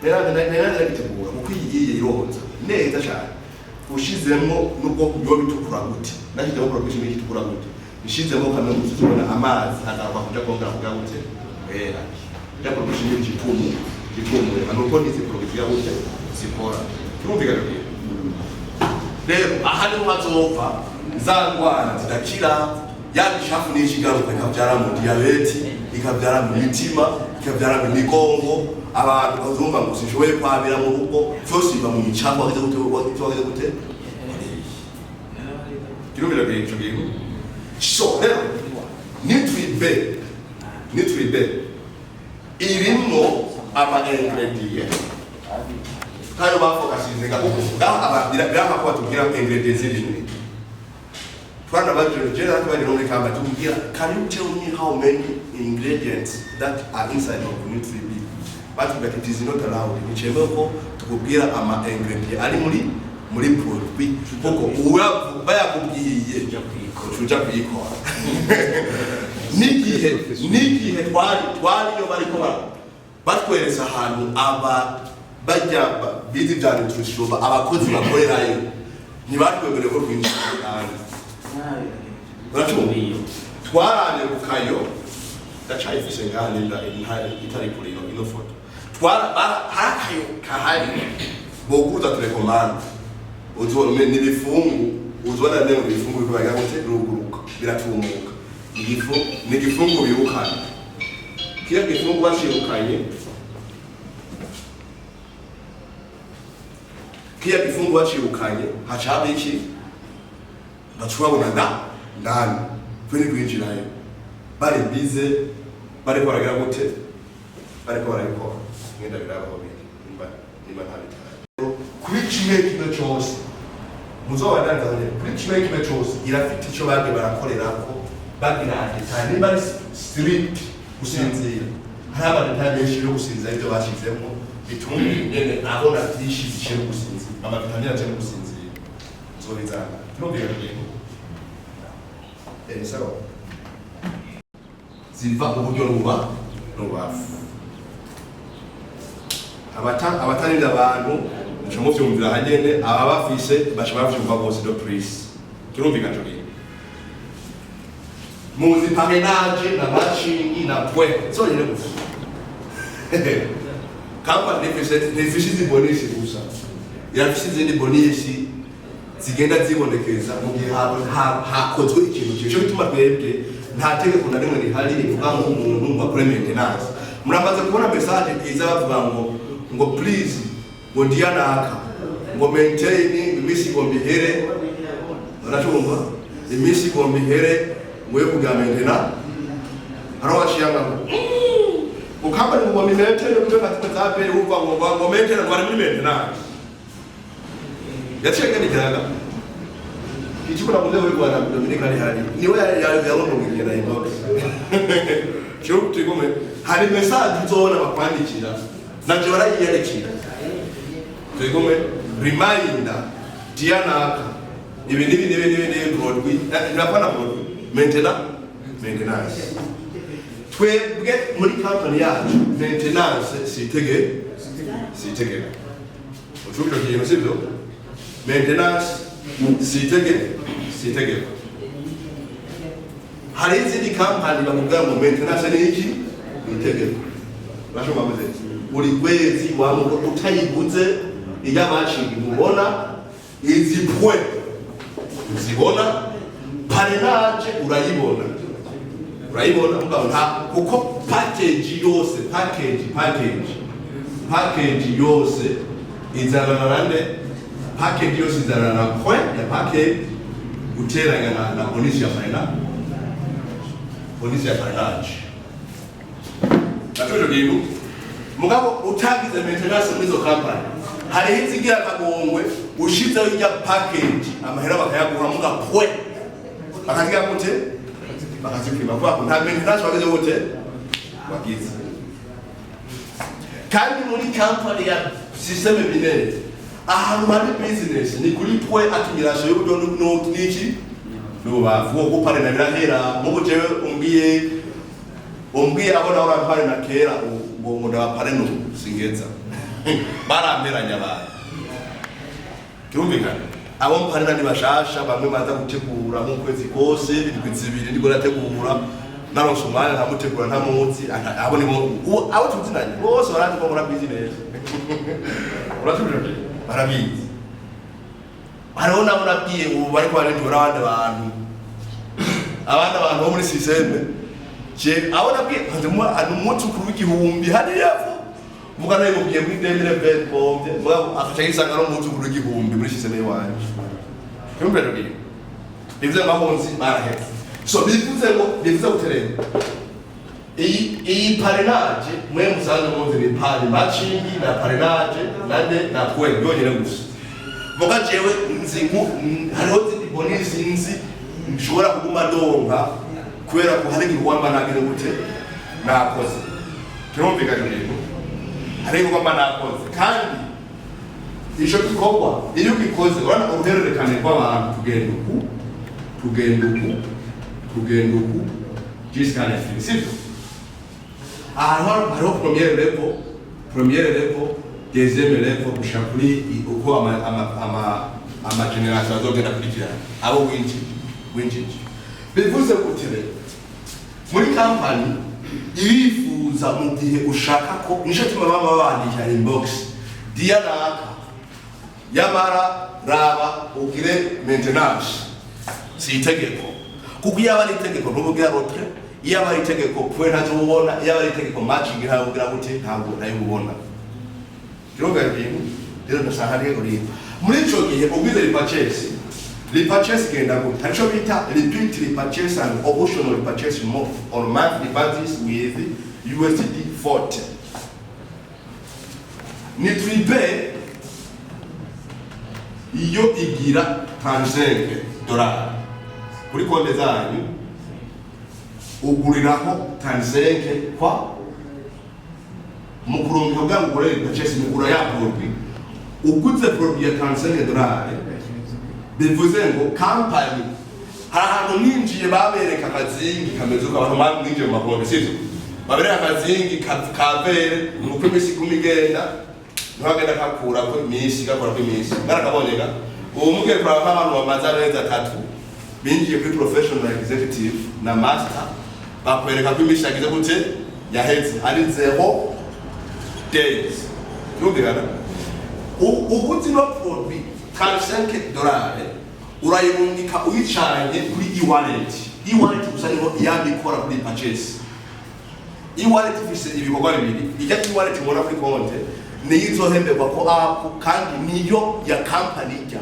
[SPEAKER 1] Rero naragitegura kuko iyi iroza neza cyane, ushizemo nubwo biba bitukura gute, nashyizemo production itukura gute, nshizemo kamwe gusa, tubona amazi agaruka kuja kongera kugira gute wera ya production y'igitumu gitumureka. Nuko nizi production gute zikora, kirumvikana. Rero aha niho hazova za ndwara zidakira, ya micafu n'iki igaruka ikabyara mu diyabeti, ikabyara mu mitima, ikabyara mu migongo. Abantu bazumva ngo sinshoboye kwabira mu rugo, vyose biva mu micafu. Wagize gute? Wagize gute? Kirumvira ico kintu. So rero Nutri-B irimwo ama ingredient kayo bafokasize kuko ngaha biranga ko batubwira ingredients zirindwi. Twana baje jera twaje muri kamba tubwira: "Can you tell me how many ingredients that are inside of Nutri-B?" Batubwira ati: "It is not allowed, nicemewe ko tukubwira ama ingredient ari muri produit, kuko bayakubwiye uja kuyikora." N'igihe twariyo bariko batweretse ahantu aba bajya bize ibya nutrition, abakozi bakorerayo, ntibatwemereye ko twinjira hanze. Uracumva? Twarane ku kayo, ndacayifise ngaha nimba itari kure ino foto. Hari akayo kahari boguza télécommande, uzibona n'ibifungu, uzibona ne mu bifungu biriko biragira gute, biruguruka, biratumuka. Igifu ni igifungu birukana, kiriya gifungu bacirukanye, kiriya gifungu bacirukanye, haca haba iki? Baca babona ndani. Twe ntitwinjirayo, bari bize, bariko baragira gute, bariko barabikora. Ngenda birabaho biri nimba ntabitaye kuri kimwe kimwe cose muzobandanzanye, kuri kimwe kimwe cose irafite ico bagiye barakorerako, bagira détail. Nimba ari strict gusinzira, hari ama détails menshi yo gusinzira, ibyo bashizemo bituma nyene abona vyinshi biciye mu gusinzira, amavitamine aciye mu gusinzira. Nzobizana. Turumvikana ibintu? Sawa. Ziva uburyo nuba nubafu abatarinda abantu muca muvyumvira hanyene, aba bafise baca bavyumva bose de plus. Kirumvikana ico kintu? Muzi parrainage na matching na point zonyene gusa. Kampani ntifise izi bonus gusa, irafise izindi bonus zigenda zibonekeza mu gihe hakozwe ikintu kimwe. Ico bituma twebwe nta tegeko na rimwe rihari rivuga ngo umuntu ngo akore maintenance. Muramaze kubona message iza bavuga ngo please, ngo ndiyanaka, ngo maintain, iminsi igomba ihere. Uracumva? Iminsi igomba ihere ngo yo kugira maintenance. Hariho waciyanga ngo ukambari ngo maintain kuko nka za pere wumva ngo maintain, ngo ari muri maintenance. Yaciye agendekeraga ikigo nakunze muri Rwanda. Dominique ari hari, niwe yarondogeye na inbox. Cyo tugome hari message uzobona bakwandikira, nanje barayiyandikira. Tugome reminder dianaka ibi nibi nibi nibi nibi produit inapana produit maintenance. Twebwe muri company yacu maintenance sitegeka. Ucubiro kintu sibyo? Maintenance sitegeko. Hari izindi kampani bakubwira ngo maintenance ni iki, ni itegeko. Urashobora kuvuga buri kwezi wamuga utayiguze, iyo abacinga mubona izi point uzibona, parrainage urayibona, urayibona mugabo nta kuko package yose, package yose izanana nande? Package yose izanana na point ya package, guteranya na bonus ya parrainage, bonus ya parrainage. Naco kintu mugabo utagize maintenance muri izo company, hariho izigira akagongwe. Ushizeho ijya package, amahera bakayaguha, muga point bakaziga gute? Bakazipima, kuvuga ko nta maintenance wagize gute, wagize. Kandi muri company ya système binaire, ahantu hari business ni kuri point accumulation y'uburyo n'iki n'ububafu. Wo guparena birahera. Nk'ubu jewe umbwiye abo nawe uramparena kera, ngo ndabaparena ubu singeza, baramperanya abantu. Kirumvikana, abo mparena ni bashasha, bamwe baza gutegura nk'ukwezi kose, indwi 2 ndiko nategura, naronse umwanya nkamutegura ntamuzi. Abo nibo abo tuzinanye bose barazi ko nkora business. Uratubije, barabizi. Hariho nabo nabwiye ubu bariko barinjura abandi bantu, abandi bantu bo muri système. Je abo nabwiye ni umunsi ukuru w'igihumbi hariya vo muga nabimubwiye muri 2020 bomvye, mugabo akaca yisanga no umunsi ukuru w'igihumbi muri système iwanje. Yumvira rero, bivuze ngo aho nzi barahetse. So bivuze ngo, bivuze gute rero? Iyi parrainage mwe musanzwe muzi ni pari matching na parrainage nande na point yonyine gusa. Muga jewe nzi hariho zindi bonus nzi nshobora kuguma ndonka kubera ko hari igikorwa mba nagize gute, nakoze. Kirumvikana rero, hari igikorwa mba nakoze, kandi ico gikorwa iyo ugikoze, urabona uruhererekane rw'abantu, tugenda uku, tugenda uku, tugenda uku jusqu'à l'infini, sivyo? Ahantu hariho première level, première level, deuxième level, gushika kuri uko ama génération azogenda akurikirana abo winjije. Bivuze gute rero? Muri kampani irifuza mu gihe ushaka ko, nico gituma baba bandikira inbox diyanaka, yamara raba ugire maintenance. Si itegeko, kuko iyo aba ari itegeko ntubugira retrait, iyo aba ari itegeko point ntazo ubona, iyo aba ari itegeko matching ntabwo ugira gute, ntabwo nayo ubona. Kirumva ibintu rero, ndashaka rero muri ico gihe ugize repurchase. Repurchase igenda gute? Hari ico bita repeat repurchase and optional repurchase more on monthly basis with USD 40. Nutri B iyo igira 35 dolari kuri konti zanyu, uguriraho 35 kwa mu kurungika kugira ngo ukore repurchase, mugura ya produit. Uguze produit ya 35 dolari, bivuze ngo company, hari ahantu ninjiye babereka akazingi kameze uko. Abantu mwinjiye mu makonti, sivyo? Babereka akazingi ka vere, nuko iminsi iguma igenda, ntibagenda kakurako iminsi, gakurako iminsi. Mwarakabonye ga? Ubu mugiye kuraba nk'abantu bamaze amezi 3 binjiye kuri professional, executive na master, bakwereka ko iminsi yagize gute, yaheze, ari 0 days. Yumvikana, uguze ino produit 35 dolari, urayirungika uyicanye kuri e-wallet. E-wallet gusa niho yabikora kuri purchase. E-wallet ifise ibikorwa bibiri. Ijya e-wallet ubona kuri konte niyo izohemberwa ko app, kandi niyo ya company ijya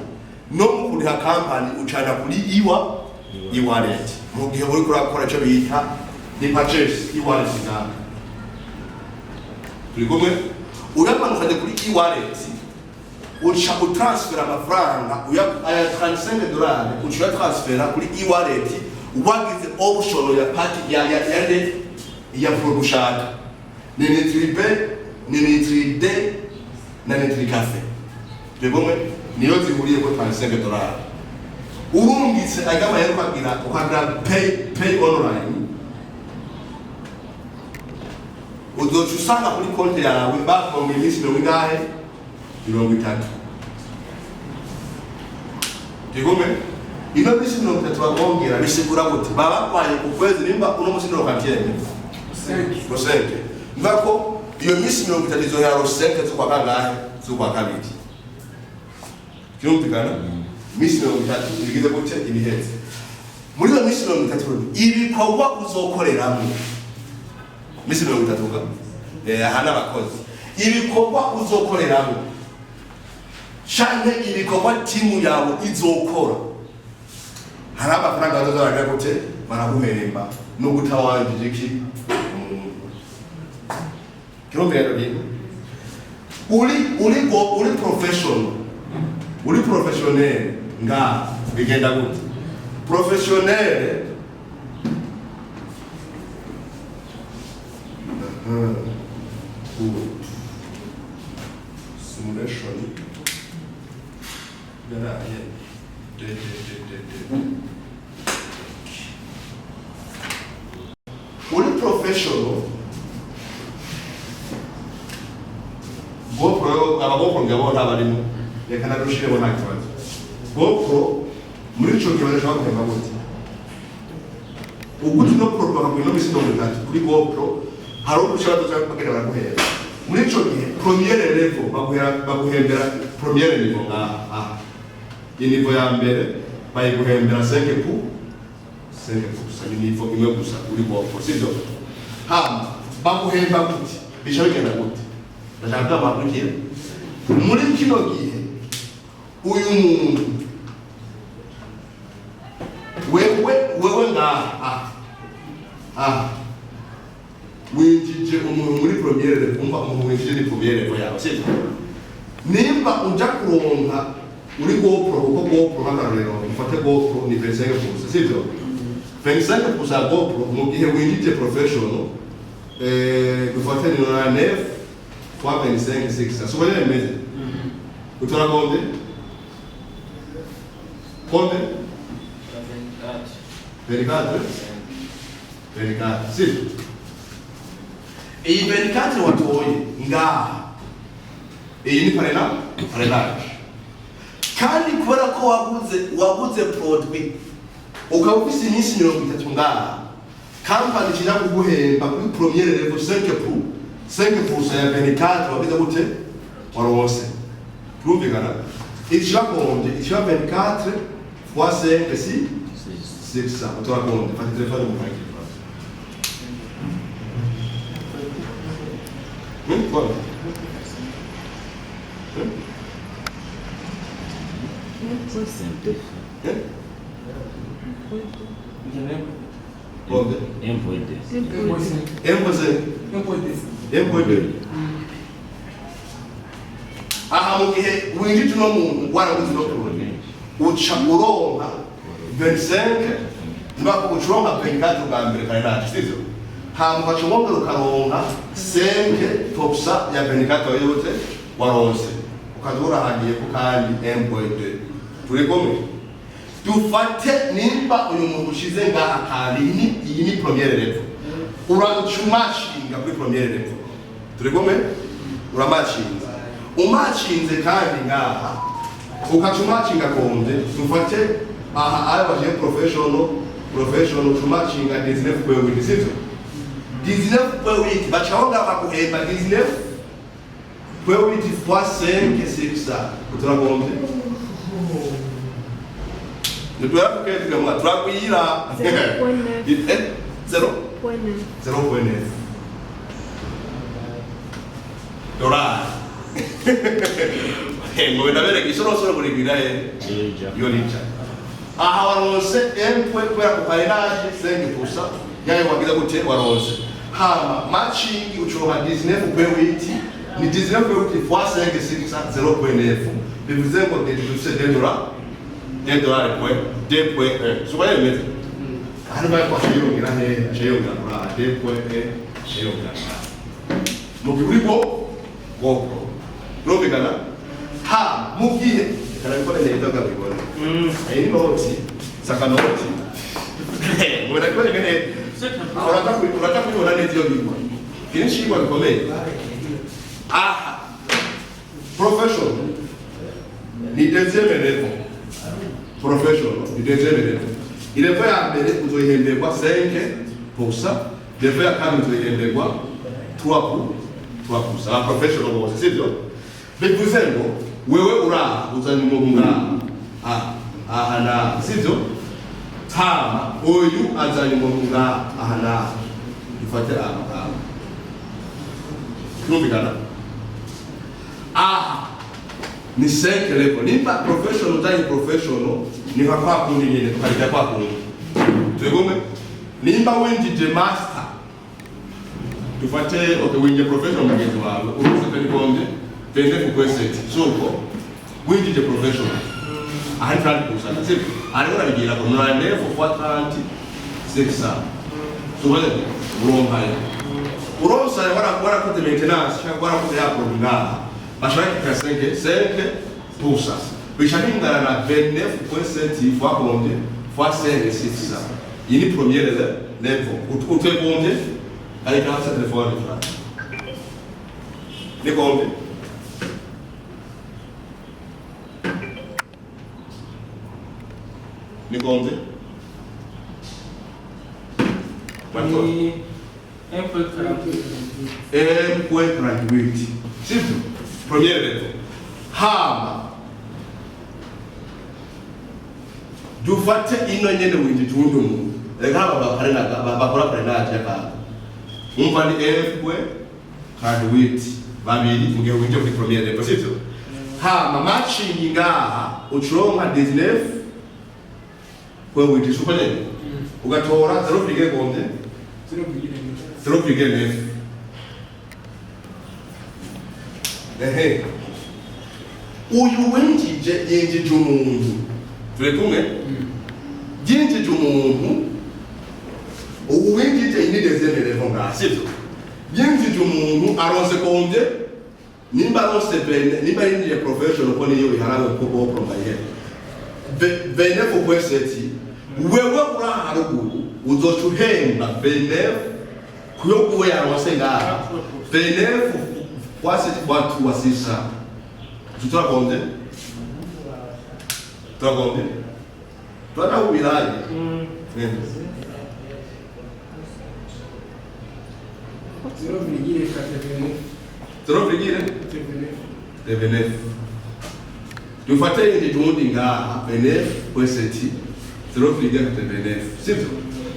[SPEAKER 1] no mu kuriha company. Ucana kuri iwa e-wallet mu gihe uriko urakora icyo bita ni purchase. E-wallet ngaha turi kumwe, uyamanukanye kuri e-wallet, uca utransfera amafaranga aya 35 dolari, uca uyatransfera kuri e-wallet wagize option ya party ya ya ya produit ushaka, ni Nutri B, ni Nutri D na Nutri Café. Turi kumwe, niyo zihuriye ko 35 dolari. Urungitse ajya amahera, ukagira pay online, uzoca usanga kuri konti yawe bakongera iminsi mirongo ingahe? 30. Turi ino minsi 30 bakongera, bisigura gute? Baba bakwaye ku kwezi, nimba uno munsi ni quantième, le 5, mva ko iyo minsi 30 izohera le 5 z'ukwa kangahe? Z'ukwa kabiri. Kirumvikana, iminsi 30 ibigize gute? Ibiheze. Muri iyo minsi 30 ibikorwa uzokoreramo, minsi 30 ga aha n'abakozi, ibikorwa uzokoreramo canke ibikorwa timu yawe izokora, hari amafaranga bazoza baragira gute, baraguhemba nubwo utawanjije iki umuntu. Kirumvikana, bintu uri uri go uri professional. Uri professionnel nga bigenda gute? Professionnel, good simulation yaraye de de de de de. Uri professional, GoPro, aba GoPro ngabo ntabarimo, reka narushiremo, nta kibazo. GoPro muri ico gihe bashobora guhemba gute? Uguze ino pro, bakaguha ino misi 30 kuri GoPro, hari udushaka tuza bagenda baraguhemba. Muri ico gihe première level baguhembera première niveau ngaha. Aha iniveau ya mbere bayiguhembera 5 pour 5%, ni niveau imwe gusa uri GoPro, sivyo? Hama baguhemba gute? Bica bigenda gute? Ndashaka ko bakurikira. Muri kino gihe uyu muntu, wewe ngaha, aha aha winjije umuntu muri première level. Umva, umuntu winjije ni première level yawe, sivyo? Nimba uja kuronka uri GoPro, kuko GoPro nk'akarorero mufate GoPro ni 25%, sivyo? 25% ya GoPro, mu gihe winjije professional, dufate ni 9 fois 25 6, siko nyene bimeze? Utora combien? Combien? 24. 24, sivyo? Iyi 24 watoye ngaha, iyi ni parrainage. Kandi kubera ko waguze produit, ukaba ufise iminsi 30 ngaha, kampani ikija kuguhemba kuri première level 5 pour 5% ya 24 wagize gute? Waronse. Turumvikana? Ikiba combien? Ikiba 24 fois 5, si 600. Utora combien? Fata telefone mukarikira. Quoi? Hmm? Hein? Combien?
[SPEAKER 2] 1.2.
[SPEAKER 1] 1.5. 1.2. Aha mu gihe winjije uno muntu waraguze ino produit, uca uronka 25, niba uca uronka 24 bwa mbere parrainage, sivyo? Hama ugaca wongera ukaronka 5% ya 24 wayobotse waronse, ukaza urahangiye ku kandi 1.2. Turi kumwe? Dufate nimba uyu muntu ushize ngaha kandi iyi ni première level, uraca umashinga kuri première level. Turi kumwe? Uramashinze, umashinze kandi ngaha ukaca umashinga combien? Dufate aha ayo bagiye professional, uca umashinga 19.8, sivyo? 19.8, bacaho ngaha baguhemba 19.8 fois 5 6, utora combien? Nituyakuketwa turakwira.
[SPEAKER 6] 0.9.
[SPEAKER 1] Eh, 0
[SPEAKER 6] Point 9.
[SPEAKER 1] 0.9 dolari. Ngo ndabereka isorosoro kurigwira he iyo nica. Aha waronse 1 point kubera ku parrainage 5% yayo wagize gute? Waronse. Hama matching ucoha 19.8, ni 19.8 fois 5 6, 0.9, bivuze ngo dufise 2 dollars, 2 dollars point 2.1, siko bimeze? Hano bari kwashiyongera he? Ashiyongera kuri aha 2.1, ashiyongera mu gihe uri GoPro. Turumvikana? Ha mu gihe karabikora neza ukabibona, iyi ni noti, saka noti, ngo ndabikore neza, uraza kubibona neza iyo bigwa. Iki ni icigwa gikomeye. Aha professional ni deuxième level, professional ni deuxième level. Ilevel ya mbere uzoyihemberwa 5%, level ya kabiri uzoyihemberwa 3 pour 3%. Aba professional bose, sivyo? Bivuze ngo wewe uraha uzanye umuntu ngaha, aha aha naha, sivyo? Hama uyu azanye umuntu ngaha, aha naha, dufate aha ngaha. Turumvikana? Aha ni 5 level. Nimba professional uzanye professional, ni nka kwa kundi nyene, tukarija kwa kundi. Turi nimba winjije master, dufate, okay, winjije professional mugenzi wawe, uruse peni combien? 29.7, suko? Winjije professional ahari 30%, sibyo? Ariko urabigira ko 99 fois 30, 600. Tubone uronkayo, uronsa warakoze maintenance cyangwa warakoze ya produit ngaha, bashaka kika 5 5%, bica bingana na 29.7 fois combien? Fois 5, 600. Iyi ni première level. Utwe combien avec un téléphone franc? Ni combien? Ni combien?
[SPEAKER 3] Ni 1.48.
[SPEAKER 1] 1.38, sivyo? Première level. Hama dufate ino nyene, winjije uwundi muntu, reka aba bakora parrainage y'akantu, umva, ni 1.48 babiri mu gihe winjiye kuri première level, sivyo? Hama matching ngaha ucuronka 19 kwe winjije uko nyene, ugatora 0, combien? 0,9. Ehe, uyu winjije yinjije umuntu, turi kumwe, yinjije umuntu. Ubu winjije, iyi ni deuxième level ngaha, sivyo? Yinjije umuntu, aronse combien? Nimba aronse bene, nimba yinjije professional, ko niyo iharawe ko bo provaye 29.7, wewe uri haruguru uzoca uhemba 29 kuyo kuwe yaronse ngaha, 29 fois 7 fois 3, 600. Tutora combien? Tutora combien? Turatahubiraje?
[SPEAKER 5] 0,89.
[SPEAKER 1] 0,89. 29. Dufate yindi uwundi ngaha, 29.7, 0,89, sivyo?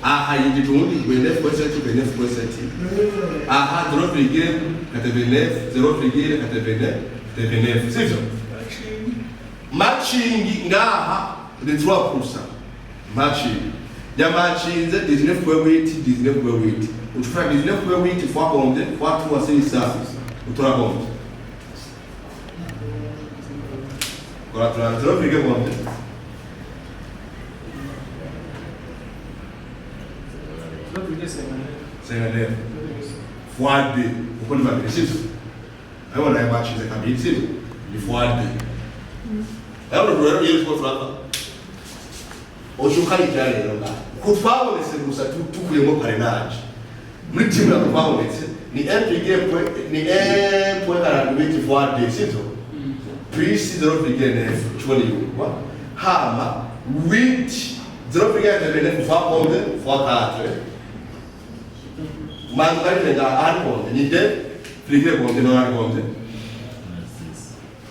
[SPEAKER 1] Aha yinjije uwundi, 29.7, 29.7. Aha 0,89, 0,89, sivyo? Matching ngaha ni 3%. Matching yamatchinze 19.8, 19.8. Uchufanya 19.8 fois combien? Fois 3, c'est ça. Utora combien? Uratora 0, combien? 59 fois 2, kuko ni babiri, sivyo? Urabona yamatchinze kabiri, sivyo? Ni fois 2. Urabona rero iyo turiko turava ucukarikira rero ngaha ko twabonetse gusa, tukuyemo parrainage muri timu ntabwo twabonetse, ni 1 point, ni 1.48 fois 2, sivyo? Plus 0,9, tubona yungwa. Hama 8, 0,9 fois combien? Fois 4. Mangarire nga ari combien? Ni 2 virgule combien? Non, ari combien?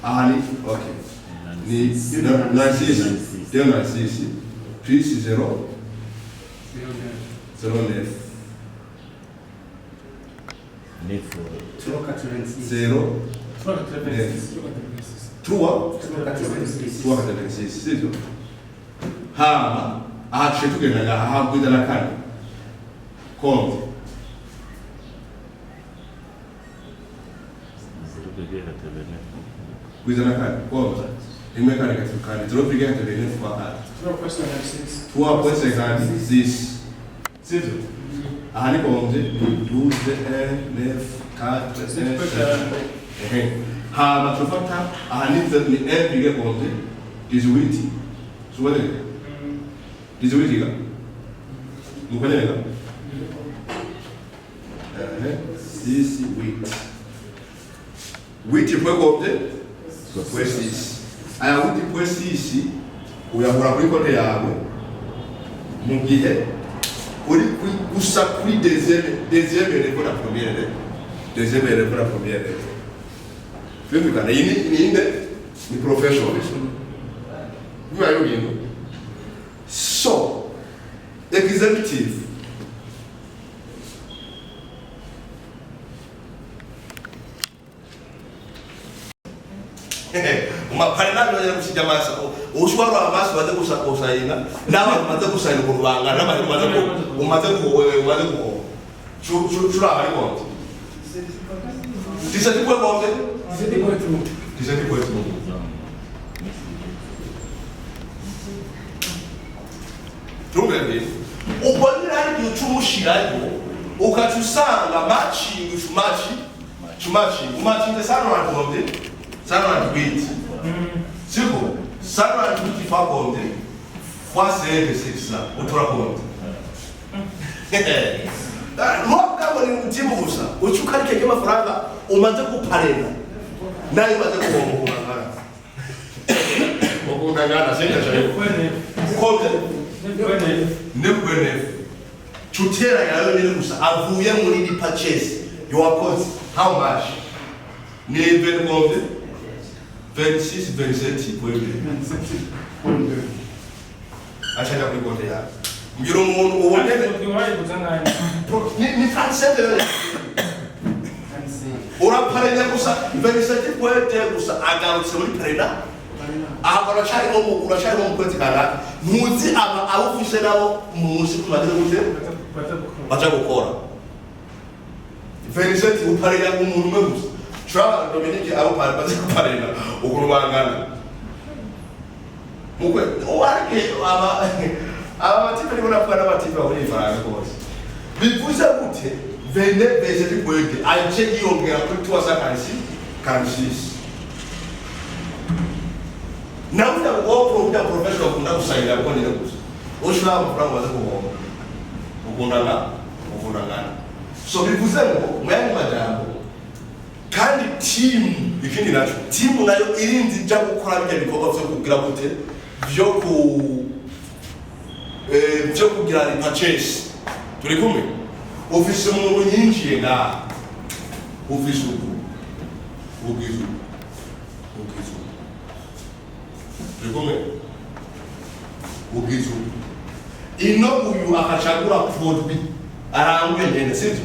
[SPEAKER 1] Aha ni okay, ni 96, 296 plus 0 09. 0 3 386, sivyo? Hama aha tuce tugenda ngaha hagwiza na kane, combien? Gwiza na kane, combien? Rimwe, kane, gatatu, kane, 0,89 fois 4. 3.56, sivyo? Aha ni combien? Ni 12, 1, 9, 4, 1, 7. Ehe, hama tufata aha ni 1 virgule combien? 18. Subone 18 ga nuko nyene ga. Ehe, 6, 8, 8 point combien? Point 6. Aya 8.6 uyahura kuri konti yawe mu gihe uri gusa kuri deuxième level na première level, deuxième level na première level. Byumvikana, iyi ni inde? Ni professional. Bibaye bintu. So executive umaparrainage bagera gusiga amaso, ushobora amaso baze gusa kusayina n'abantu baze gusayina ukuntu bangana n'abantu umaze ku umaze ku wewe umaze ku curaba ari combien? 17 point combien? 17 point. Turumve ubwo nyine hari igihe uca umushirayo, ukaca usanga matching, umachi umachi umatchinze 198, 198, siko? 198 fois combien? Fois 5, c'est ça. Utora combien? Nubwo ni umutima gusa uca ukarikeka amafaranga umaze guparena nayo umaze guhomba, ukungana ukungana sengajayo combien? 9.9. Cuteranya nayo nyine gusa avuye muri repurchase wakoze, how much? Ni 20 combien? 26, 27 point. Achaja kuri konti yawe. Mbwira umuntu ubone ni 37. Uraparenya gusa 27 point gusa, agarutse muri parrain aha, uracariho mu uracariho mu kwezi kanaka, ntuzi aba abo ufise nabo muzi kumaze gute baja gukora. 27 uparenya umuntu umwe gusa. Shobora Dominique abo pari bazi guparena ukuntu bangana mukwe warike aba batipe niko napfa n'abatipe bahuriye ifaranga rwose. Bivuze gute? 29, 27 point aje yiyongera kuri 346, 46. Nawe wowe ujya professional ukunda gusayira kuko nyine gusa ushobora amafaranga umaze guhomba ukundana ukundangana. So bivuze ngo mu yandi majambo, kandi team, ikindi naco, team nayo irinzi ija gukora bijya bikorwa vyo kugira gute, vyo kugira repurchase. Turi kumwe? Ufise umuntu yinjiye ngaha, ufise uku, ugize uku, ugize uku. Turi kumwe? Ugize uku ino, uyu akacagura produit aranguye nyene, sivyo?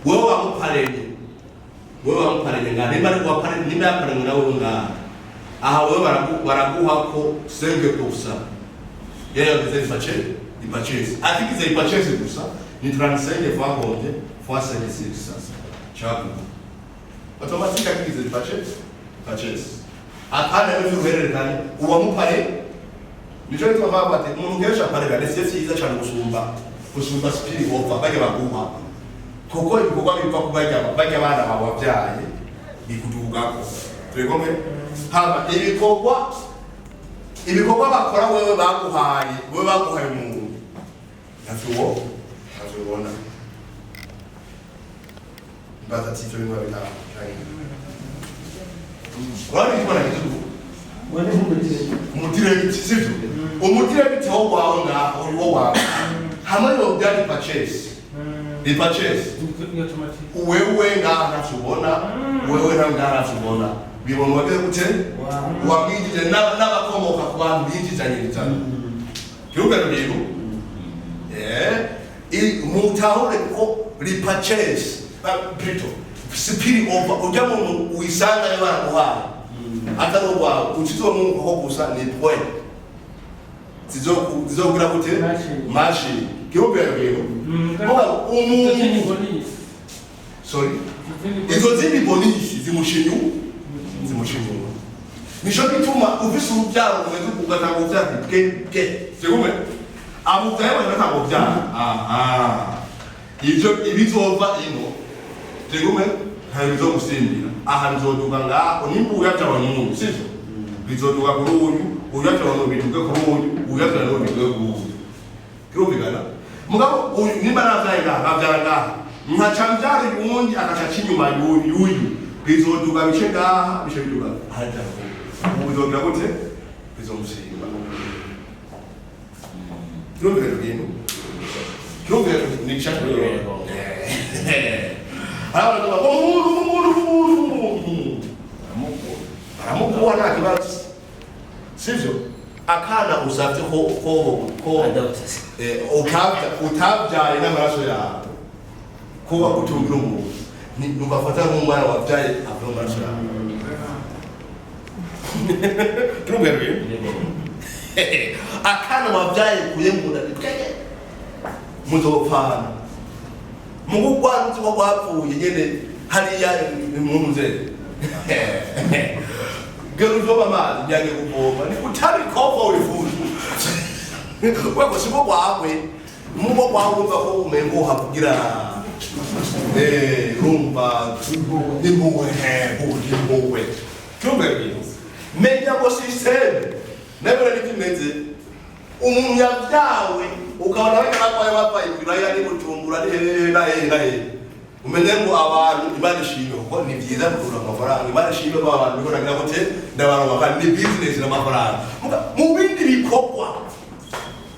[SPEAKER 1] Wewe wamupareye, wewe wamupareye ngaha, nimba ari wapareye, nimba yapareye nawe ngaha aha, wewe baraguha ko 5% yeye yagize repurchase. Repurchase akigize repurchase gusa ni 35 fois combien? Fois 5, 6 chaque automatique. Akigize repurchase, purchase akana n'ivyo uhererekanye uwamupare. Nico gituma bavuga ati umuntu kenshi aparera ni siyo cyiza cyane gusumba spill over bajya baguha, kuko ibikorwa biva ku bajya abana bawe wabyaye bikudugako. Turi kumwe? Hama ibikorwa bakora, wewe baguhaye, wewe baguhaye umuntu ntavyo ubona. Mbaza ati ivyo bintu babitanga urabona ikibona gihugu umudiregiti, sivyo? Umudiregiti wo wawe ngaho uri wo wawe hamwe no bya repurchase, repurchase wewe ngaha ntavyo ubona, wewe nawe ngaha ntavyo ubona. Bibonwa gute? Wabwinjije n'abakomoka ku bantu binjizanyiriza kiruga bintu. Mutahure ko repurchase, plutôt spill over, ujya muntu uyisanga baraguhaye atari uwawe, ukizomuha ko gusa ni point zizokugira gute? Mashi kiruga bintu. Mugabo umuntu, sorry, izo zindi bonus zimushinyu. Nico gituma ufise urubyaro rumeze uku, ugatanga urubyaro bwe bwe sikume abo ubyaye batanga urubyaro aha, ivyo ibizova ino sikume nta bizogusimbira aha, bizoduga ngaho. Nimba uyavyawe n'uyu, sivyo? Bizoduga kuri uyu, uyavyawe n'uyu biduge kuri uyu, uyavyawe n'uyu biduge kuri uyu. Kirumvikana? Mugabo uyu nimba navyaye ngaha, nkavyara ngaha, nkaca mvyara uyundi akaca aca inyuma y'uyu, bizoduga bice ngaha, bice biduga haja ubu, bizogira gute? Bizomusimba. Kirumvikana ibintu? Kirumvikana? Ni gishasha. Hari abantu bavuga umuntu umuntu umuntu umuntu baramuguha nta kibazo, sivyo? Akana usavye ko utabyaye n'amaraso yawe, kuba utungira umuntu ntugafata nk'umwana wabyaye avuye mu maraso yawe. Kirumvikana ibintu? Akana wabyaye kuye mu nda ni twege muzopfana mugugwanzi wo gwapfuye nyene hariya mu nze gera uvoma amazi nyange kuvoma ni utabikopa wifuza. Weko siko kwawe mubo kwawe urumva ko umengo hakugira rumva n'impuhwe n'impuhwe cyumva ibintu. Menya ngo système nayo niko imeze. Umuntu yabyawe ukabona bariko bakwaye bapfaye ibiraya ni Bujumbura ni hehe na hehe na hehe, umenye ngo abantu Imana ishimwe, kuko ni byiza kugura amafaranga. Imana ishimwe ko abantu bikora ngira gute ndabaronka, kandi ni business n'amafaranga. Mu bindi bikorwa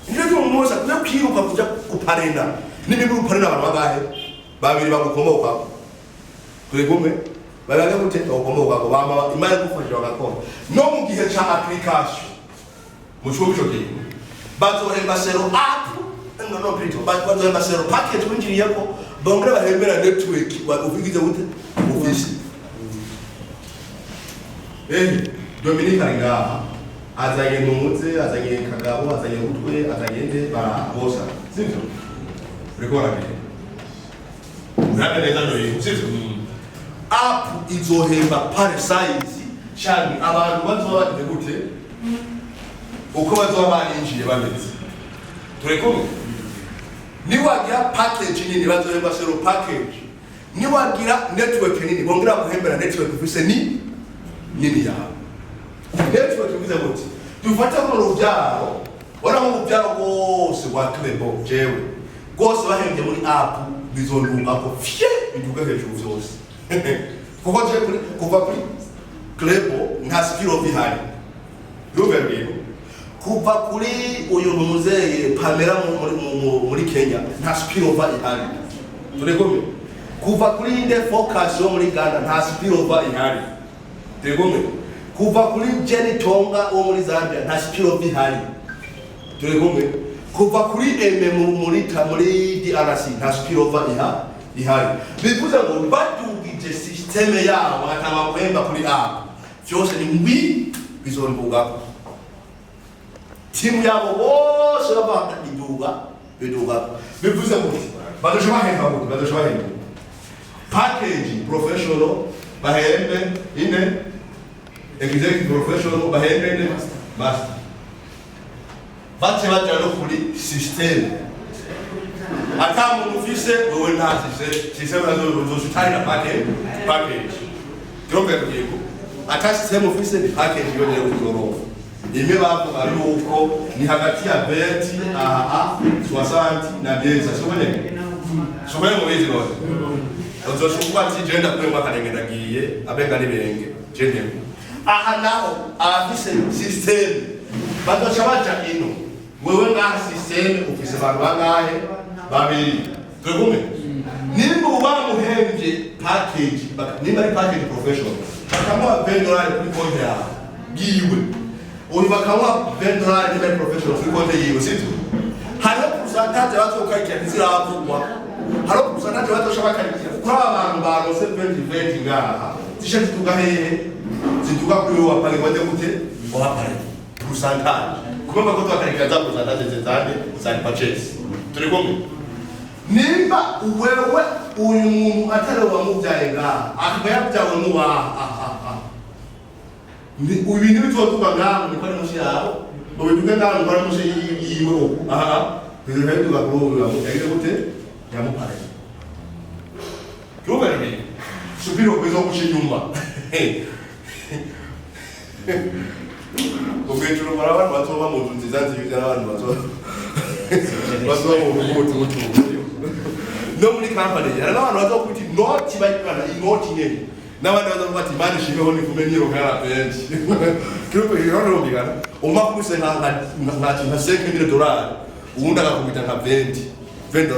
[SPEAKER 1] nivyo by'umuntu wese akwiye kwiruka kuja guparena n'ibindi. Uparena abantu bangahe? Babiri bagukomoka turi kumwe, babaga gute bagukomokako, bama Imana igufashije bagakora. No mu gihe ca application mu kigo ico kintu bazohemba selon app, no plutôt bazohemba selon package winjiriyeko, bongere bahembera network ufigize gute ufise. Dominique ari ngaha, azanye Ntunze, azanye Kagabo, azanye Butwe, azanye nde barabosa, sivyo? Uriko uragenda urabe neza no, sivyo? App izohemba par size canke abantu bazoba bagize gute, uko bazoba barinjiye bameze. Turi kumwe? Niwagira package nini bazohemba selon package, niwagira network nini bongera guhembera network ufise ni nini yawe. Network ivuze gute? Dufate mu rubyaro, ora mu rubyaro rwose rwa Clebo, jewe rwose bahembye muri app bizondungako fye biduga hejuru vyose, kuko je kuri kuva kuri Clebo nta skill bihari. Urumva ibintu kuva kuri uyu muzeye Pamela muri Kenya nta spillover ihari. Turi kumwe? Kuva kuri inde Focus yo muri Ghana nta spillover ihari. Turi kumwe? Kuva kuri Jenny Tonga wo muri Zambia nta spillover ihari. Turi kumwe? Kuva kuri Eme muri DRC nta spillover ihari. Bivuze ngo badugije système yabo bagatanga guhemba kuri app, vyose ni ngwi bizondugako, timu yabo bose bava biduga biduga. Bivuze ngo bazoca bahemba gute? Bazoca bahemba package professional, bahembe ine executive professional, bahembe ine master, bace baja no kuri system. Ata muntu ufise wewe nta system uzoshitahira package. Turumva yego, ata system ufise ni package yonyene uzoronka. Imwe bavuga yuko ni hagati ya 20 aha 60 na 10, sibone sibone mubizi none uzoshobora ati je ndakuremo akarenge ndagiye abenga n'ibirenge je ndemo aha. Naho abafise system bazoca baja ino. Wewe ngaha system ufise abantu bangahe? Babiri. Turi kumwe? Nimba ubu bamuhembye package, nimba ari package professional bakamuha $20 kuri konti yawe yiwe, uyu bakamuha $20 nimba ari professional kuri konti yiwe, sivyo? Hariho pourcentage bazokarikira, ntiziravugwa. Hariho pourcentage bazoca bakarikira kuri aba bantu baronse 20 20 ngaha, zishe zituga hehe? Zituga kuri wowe wapare wajya gute wapare pourcentage, kumva ko twakarikira za pourcentage zezande za purchase. Turi kumwe? Nimba wewe uyu muntu atari wamubyaye ngaha akaba yabyawe n'uwaha, ibintu bizotuga ngaho niko ari munsi yawe, ubiduge ngaho niko ari munsi yiwe uku aha, ibintu biduga kuri uyu yagize gute yamupare. Urumva ni subira ukwiza guca inyuma ubwejuru hari abantu bazoba mu nzu nziza nziza n'abantu bazoba mu buhutu no muri company. Hari n'abantu bazokwita inoti bayikana inoti nyene, n'abandi bazovuga ati Imana ishimeho nivume nironkera benshi. Kirumva birumvikana, umwe akubise nka $5,000, uwundi agakubita nka 20 $20.